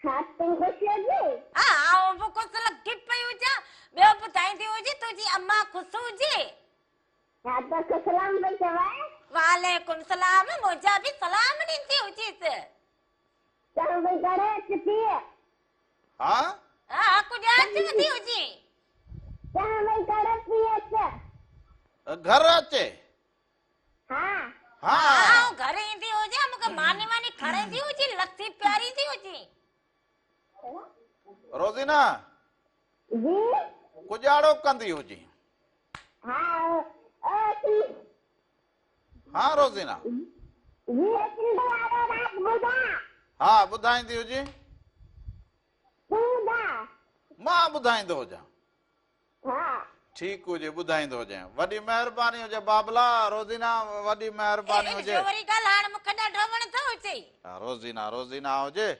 ها تون خوش هجي؟ ها آئون به خوش لڳي پئي هجان. ٻيو ٻڌائيندي هجي تنهنجي امان خوش هجي؟ ها توکي سلام پئي چوي. وعليڪم سلام منهنجا به سلام ڏيندي هجيس. تون به گهر اچ پيء. ها؟ ها ڪجهه اچ وڌي هجي. تنهن ڀئي گهر پي اچ. گهر اچي؟ ها. ها. آئون گهر ايندي هجان مون کي ماني واني کارائيندي هجي لسي پياريندي هجي. روزينا. جي. ڪجاڙو ڪندي هجي. ها او ها روزينا. جي سنڌ وارو راڳ ٻڌاء. ها ٻڌائيندي هجي. تون ٻڌاء. مان ٻڌائيندو هجان. ها. ٺيڪ هجي ٻڌائيندو هجين. وڏي مهرباني هجي بابلا روزينا وڏي مهرباني هجي. جو وري ڳالهائڻ مون کي ڏاڍو وڻندو هجي. ها روزينا روزينا هجي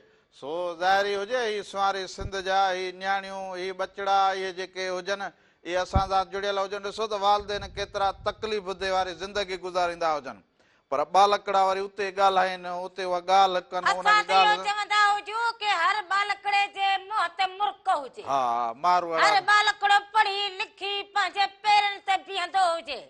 سو ظاهري هجي هي سنواري سنڌ جا هي نياڻيون هي ٻچڙا اهي جيڪي هجن اهي اسان سان جڙيل هجن ڏسو ته والدين ڪيترا تڪليف ده واري زندگي گذاريندا هجن پر ٻالڪڙا وري اتي ڳالهائين اتي اها ڳالهه ڪن ان اسان کي ته اهو ڳالهه چوندا هجون ڪي هر ٻالڪڙي جي منهن تي مرڪ هجي. ها ماروئڙا هر ٻالڪڙو پڙهي لکي پنهنجي پيرن تي بيهندو هجي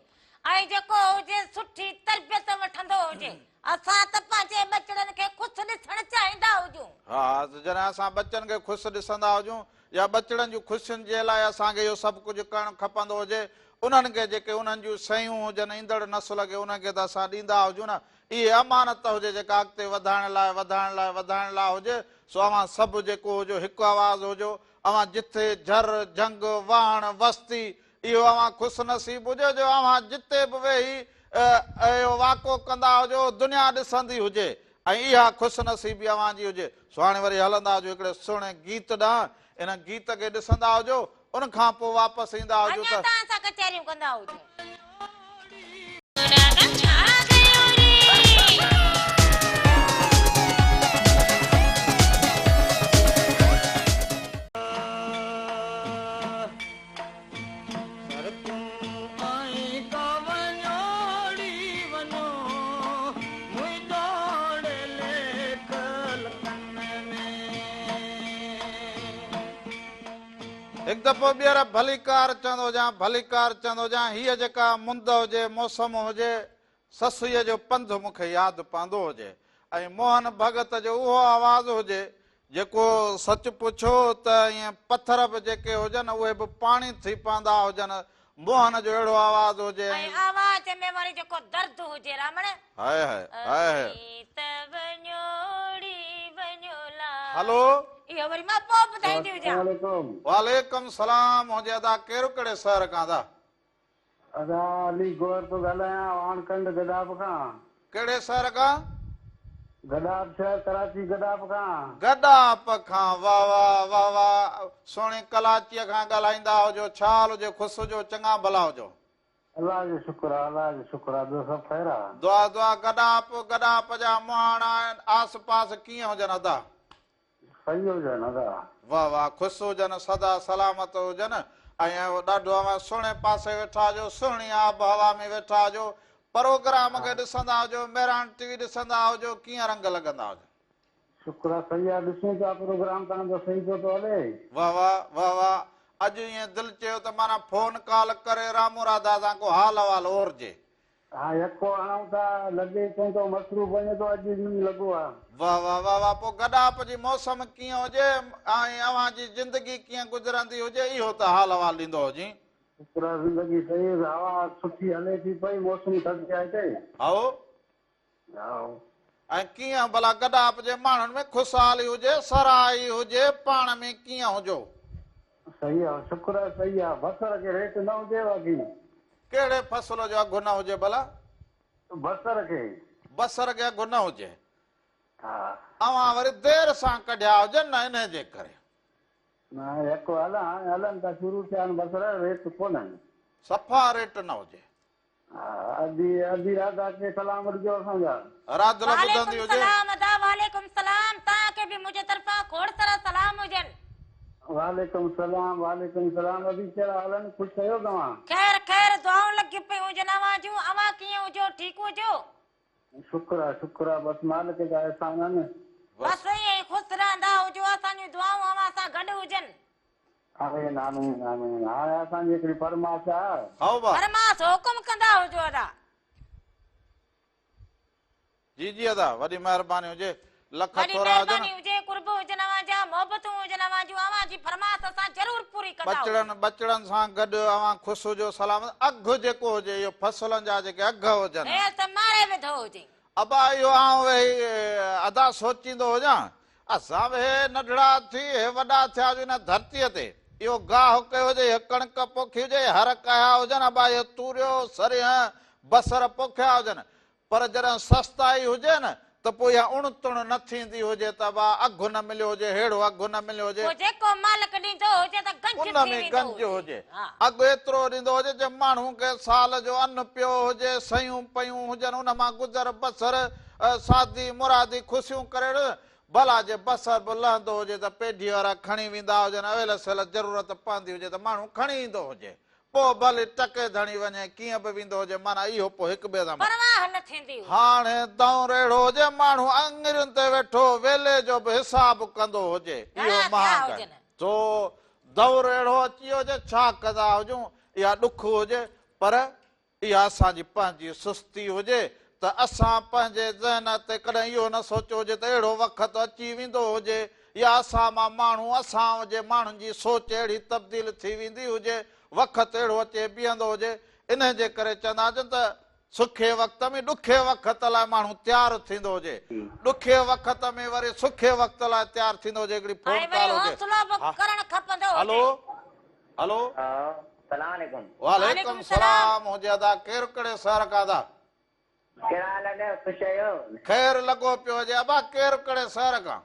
۽ جيڪو هجي سٺي تربيت وٺندو هجي. اسان ته پنهنجي ٻچڙن کي خوش ڏسڻ چاهيندا هجون. ها جڏهن اسان ٻچن کي خوش ڏسندا هجون يا ٻچڙن جون خوشين جي لاء اسان کي اهو سڀ ڪجهه ڪرڻ کپندو هجي، انهن کي جيڪي انهن جون شيون هجن ايندڙ نسل کي انهن کي ته اسان ڏيندا هجون نه، اهي امانت هجي جيڪا اڳتي وڌائڻ لاء وڌائڻ لاء وڌائڻ لاء هجي، سو اوهان سڀ جيڪو هجو هڪ آواز هجو، اوهان جٿي جھر، جھنگ، واهڻ، وستي، اهو اوهان خوش نصيب هجو جو اوهان جتي به ويهي اهو واقعو ڪندا هجو دنيا ڏسندي هجي ۽ اها خوش نصيبي اوهان جي هجي. سو هاڻي وري هلندا هجو هڪڙي سهڻي گيت ڏانهن، ان گيت کي ڏسندا هجو، ان کان پوء واپس ايندا هجو اڃا ته. توهان سان ڪچهريون ڪندا هجون. هڪ دفعو ٻيهر ڀليڪار چوندو هجان، ڀليڪار چوندو هجان، هيء جيڪا مند هجي، موسم هجي، سسئيء جو پنڌ مون کي ياد پوندو هجي ۽ موهن ڀڳت جو اهو آواز هجي، جيڪو سچ پڇو ته ائين پٿر به جيڪي هجن، اهي به پاڻي ٿي پوندا هجن، موهن جو اهڙو آواز هجي ۽ ۽. آواز ۾ وري جيڪو درد هجي رامڻ. هاء هاء هاء هاء. اسين ته وڃوڙي وڃو لا. هلو. اهو وري مان پوء ٻڌائيندي هجان. السلام عليڪم. وعليڪم سلام هجي ادا ڪير ڪهڙي شهر کان ادا. ادا علي گوهر ٿو ڳالهايان واڻ ڪنڊ گڏاپ کان. ڪهڙي شهر کان؟ گڏاپ شهر ڪراچي گڏاپ کان. گڏاپ کان واه واه واه واه سهڻي ڪلاچيء کان ڳالهائيندا هجو ڇا حال هجي خوش هجو چڱا ڀلا هجو. الله جو شڪر آ الله جو شڪر آ ٻيو سڀ خير آ. دعا دعا گڏاپ گڏاپ جا مهاڻا ۽ آس پاس ڪيئن هجن ادا. صحيح هجن ادا. واه واه خوش هجن سدا سلامت هجن ۽ ڏاڍو اوهان سهڻي پاسي ويٺا هجو سهڻي آب هوا ۾ ويٺا هجو پروگرام کي ڏسندا هجو مهراڻ ٽي وي ڏسندا هجو ڪيئن رنگ لڳندا هجن. شڪر آ صحيح آ ڏسون پيا پروگرام توهان جو صحيح پيو ٿو هلي. واه واه واه واه اڄ ائين دل چيو ته معنيٰ فون ڪال ڪري رامو راڌا سان ڪو حال احوال اورجي. ها يڪو هڻون ٿا لڳي ڪون ٿو مصروف وڃي ٿو اڄ ڏينهن لڳو آ. واه واه واه واه پوء گڏاپ جي موسم ڪيئن هجي ۽ اوهان جي زندگي ڪيئن گذرندي هجي اهو ته حال احوال ڏيندو هجين. شڪر آ زندگي صحيح هوا سٺي هلي ٿي پئي موسم ٿڌي آ هتي. هائو. هائو. ۽ ڪيئن ڀلا گڏاپ جي ماڻهن ۾ خوشحالي هجي، سرهائي هجي، پاڻ ۾ ڪيئن هجو؟ صحيح آ، شڪر آ صحيح آ، بصر کي ريٽ نه هجي باقي. ڪهڙي فصل جو اگهه نه هجي ڀلا؟ بصر کي. بصر کي اگهه نه هجي. ها. اوهان وري دير سان ڪڍيا هجن نه انهي جي ڪري. نه يڪو هلان هاڻي هلن ٿا شروع ٿيا آهن بصر ريٽ ڪونهن. صفا ريٽ نه هجي. ادي ادي راڌا کي سلام ڏجو اسان جا. راڌل ٻڌندي وعليڪم هجي. سلام ادا وعليڪم سلام توهان کي به منهنجي طرفان کوڙ سارا سلام هجن. وعليڪم سلام وعليڪم سلام ادي ڪهڙا حال آهن خوش آهيو توهان. خير خير دعائون لڳيون پيون هجن اوهان جون اوهان ڪيئن هجو ٺيڪ هجو. شڪر آ شڪر آ بس مالڪ جا احسان آهن. بس ائين ئي خوش رهندا هجو اسان جون دعائون اوهان سان گڏ هجن. آمين آمين آمين هاڻي اسان جي هڪڙي فرمائش آ. هائو با. فرمائش حڪم ڪندا هجو ادا. جي جي ادا وڏي مهرباني هجي لک وڏي ٿورا هجن. مهرباني هجي قرب هجن اوهان جا محبتون هجن اوهان جون اوهان جي فرمائش اسان ضرور پوري ڪندا ٻچڙن هجون. ٻچڙن سان گڏ اوهان خوش هجو سلامت اگهه جيڪو هجي اهو فصلن جا جيڪي اگهه هجن. هيل ته ماري وڌو هجين. ابا اهو آئون ويهي ادا سوچيندو هجان اسان به هي ننڍڙا ٿي هي وڏا ٿيا هجون هن ڌرتيء تي اهو گاهه ڪيو هجي هي ڪڻڪ پوکي هجي هي هر ڪاهيا هجن ابا اهي توريو سرينهن بصر پوکيا هجن پر جڏهن سستائي هجي نه ته پوء اها اڻ تڻ نه ٿيندي هجي ته ابا اگهه نه مليو هجي ههڙو اگهه نه مليو هجي. پوء جيڪو مالڪ ڏيندو هجي ته گنج ان ٿي ۾ ويندو گنج هجي. ها. اگهه ايترو ڏيندو هجي جو ماڻهو کي سال جو ان پيو هجي، سيون پيون هجن، ان مان گذر بسر، سادي مرادي خوشيون ڪري ڀلا جي بصر به لهندو هجي ته پيڍي وارا کڻي ويندا هجن، اويل سويل ضرورت پوندي هجي ته ماڻهو کڻي ايندو هجي. پوء ڀلي ٽڪي ڌڻي وڃي ڪيئن به ويندو هجي معنيٰ اهو پوء هڪ ٻئي سان. پرواهه نه ٿيندي هجي. هاڻي دؤر اهڙو هجي ماڻهو آڱرين تي ويٺو ويلي جو به حساب ڪندو هجي. اهو گهڻا ٿيا مهانگائي. هجن. سو دؤر اهڙو اچي ويو هجي ڇا ڪندا هجون اها ڏک هجي پر اها اسان جي پنهنجي سستي هجي ته اسان پنهنجي ذهن تي ڪڏهن اهو نه سوچيو هجي ته اهڙو وقت اچي ويندو هجي يا اسان مان ماڻهو اسان جي ماڻهن جي سوچ اهڙي تبديل ٿي ويندي هجي وقت اهڙو اچي بيهندو هجي انهي جي ڪري چوندا هجن ته سکي وقت ۾ ڏکي وقت لاء ماڻهو تيار ٿيندو هجي ڏکي وقت ۾ وري سکي وقت لاء تيار ٿيندو هجي هڪڙي فون ۽ وري ڪال هجي حوصلو به ها ڪرڻ کپندو هلو هجي. هلو. ها سلام عليڪم. وعليڪم سلام هجي ادا ڪير ڪهڙي شهر کان ادا. ڪهڙا حال آهن خوش آهيو. خير لڳو پيو هجي ابا ڪير ڪهڙي شهر کان.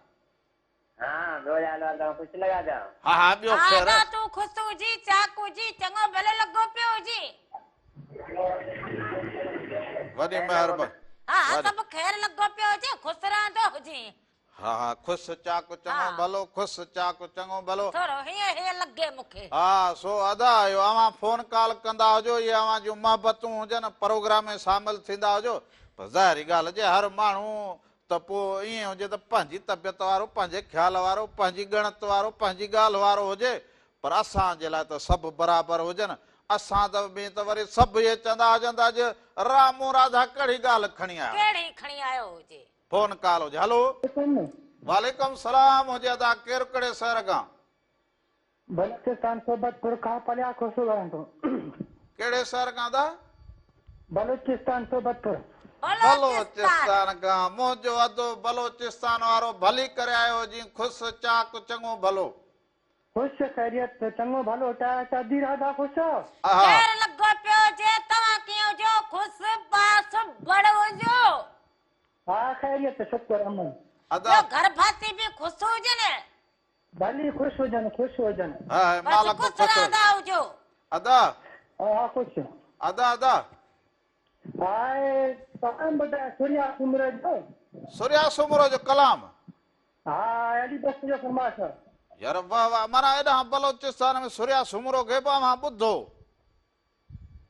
ها ٻيو حال احوال توهان خوش لڳا پيا. ها ها ٻيو ها خير. ادا تون خوش هجين چاڪ هجين چڱو ڀلو لڳو پيو هجين. وڏي مهرباني. ها ها سڀ خير لڳو پيو هجي خوش رهندو هجين. ها ها خوش چاڪ چڱو ڀلو خوش چاڪ چڱو ڀلو. ٿورو هيئن هيئن لڳي مون کي. ها سو ادا اهو اوهان فون ڪال ڪندا هجو اهي اوهان جون محبتون هجن پروگرام ۾ شامل ٿيندا هجو پر ظاهري ڳالهه هجي هر ماڻهو ته پوء ائين هجي ته پنهنجي طبيعت وارو پنهنجي خيال وارو پنهنجي ڳڻت وارو پنهنجي ڳالهه وارو هجي پر اسان جي لاء ته سڀ برابر هجن اسان ته ۾ ته وري سڀ اهي چوندا هجن ته اڄ رامون راڌا ڪهڙي ڳالهه کڻي آيو. ڪهڙي کڻي آيو هجي. فون ڪال هجي هلو. وعليڪم سلام هجي ادا ڪير ڪهڙي شهر کان. بلوچستان صحبت پور کان پليا کوسو ڳالهايان ٿو. ڪهڙي شهر کان ادا. بلوچستان صحبت پور. بلوچستان کان منهنجو ادو بلوچستان وارو ڀلي ڪري آيو هجين خوش چاڪ چڱو ڀلو. خوش خيريت چڱو ڀلو ٽا ادي راڌا خوش. اها. خير لڳو پيو هجي توهان ڪيئن هجو خوش باس بڙ هجو. ها خيريت شڪر امن. ادا. ٻيو گهر ڀاتي به خوش هجن. ڀلي خوش هجن خوش هجن. ها بس مالڪ خوش خوش. رهندا هجو. ادا. ها خوش. ادا ادا. هاء ڪلام ٻڌاء سوريا سومرو جو. سوريا سومرو جو ڪلام. ها علي بخش جو فرمائش. يار واه واه معنيٰ ايڏانهن بلوچستان ۾ سوريا سومرو کي به اوهان ٻڌو.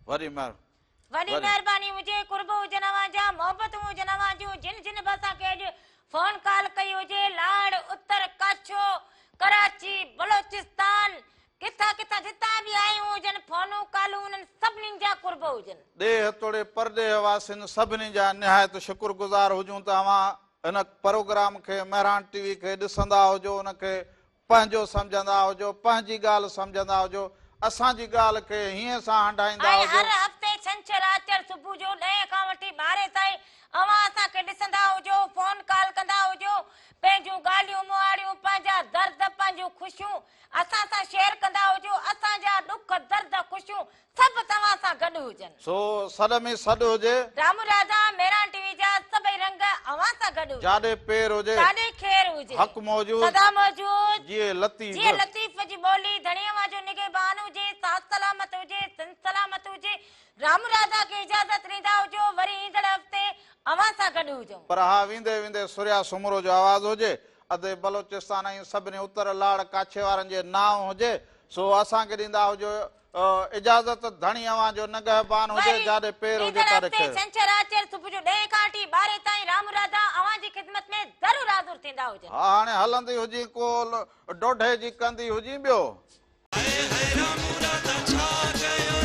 وڏي مهر. وڏي مهرباني هجي قرب هجن اوهان جا محبتون هجن اوهان جون جن جن به اسان کي اڄ فون ڪال ڪئي هجي لاڙ اتر ڪاڇو ڪراچي بلوچستان ڪٿان ڪٿان جتان به آيون هجن فونون ڪالون انهن سڀني جا قرب هجن. ڏيهه توڙي پرڏيهه واسين سڀني جا نهايت شڪر گذار هجون ته اوهان هن پروگرام کي مهراڻ ٽي وي کي ڏسندا هجو ان کي پنهنجو سمجهندا هجو پنهنجي ڳالهه سمجهندا هجو اسان جي ڳالهه کي هينئين سان هنڊائيندا ۽ هجو. هر هفتي ڇنڇر آچر صبح جو ڏهين کان وٺي ٻارهين تائين اوهان اسان کي ڏسندا هجو فون ڪال ڪندا هجو پنهنجون ڳالهيون مهاڙيون پنهنجا درد پنهنجون خوشيون اسان سان شيئر ڪندا هجو اسان جا ڏک درد خوشيون سڀ توهان سان گڏ هجن. سو سڏ ۾ سڏ هجي. رام راجا مهراڻ ٽي وي جا سڀئي رنگ اوهان سان گڏ هجن. جاڏي پير هجي. تاڏي خير هجي. حق موجود. سدا موجود. جيئي لطيف. جيئي لطيف جي ٻولي ڌڻي اوهان جو نگهبان هجي ساٿ سلامت هجي سنڌ سلامت هجي رام راجا کي اجازت ڏيندا هجو وري ايندڙ هفتي اوهان سان گڏ هجون. پر ها ويندي ويندي سريا سومرو جو آواز هجي ادي بلوچستان ۽ سڀني اتر لاڙ ڪاڇي وارن جي نانء هجي سو اسان کي ڏيندا هجو اجازت ڌڻي اوهان جو نگهبان هجي وري جاڏي پير هجي ايندڙ تاڏي هفتي خير. ڇنڇر آچر صبح جو ڏهين کان وٺي ٻارهين تائين رام راڌا اوهان جي خدمت ۾ ضرور حاضر ٿيندا هجن. ها هاڻي هلندي هجين ڪو ڊوڍي جي ڪندي هجين ٻيو. هاء هاء رامو راڌا ڇا ڪيو.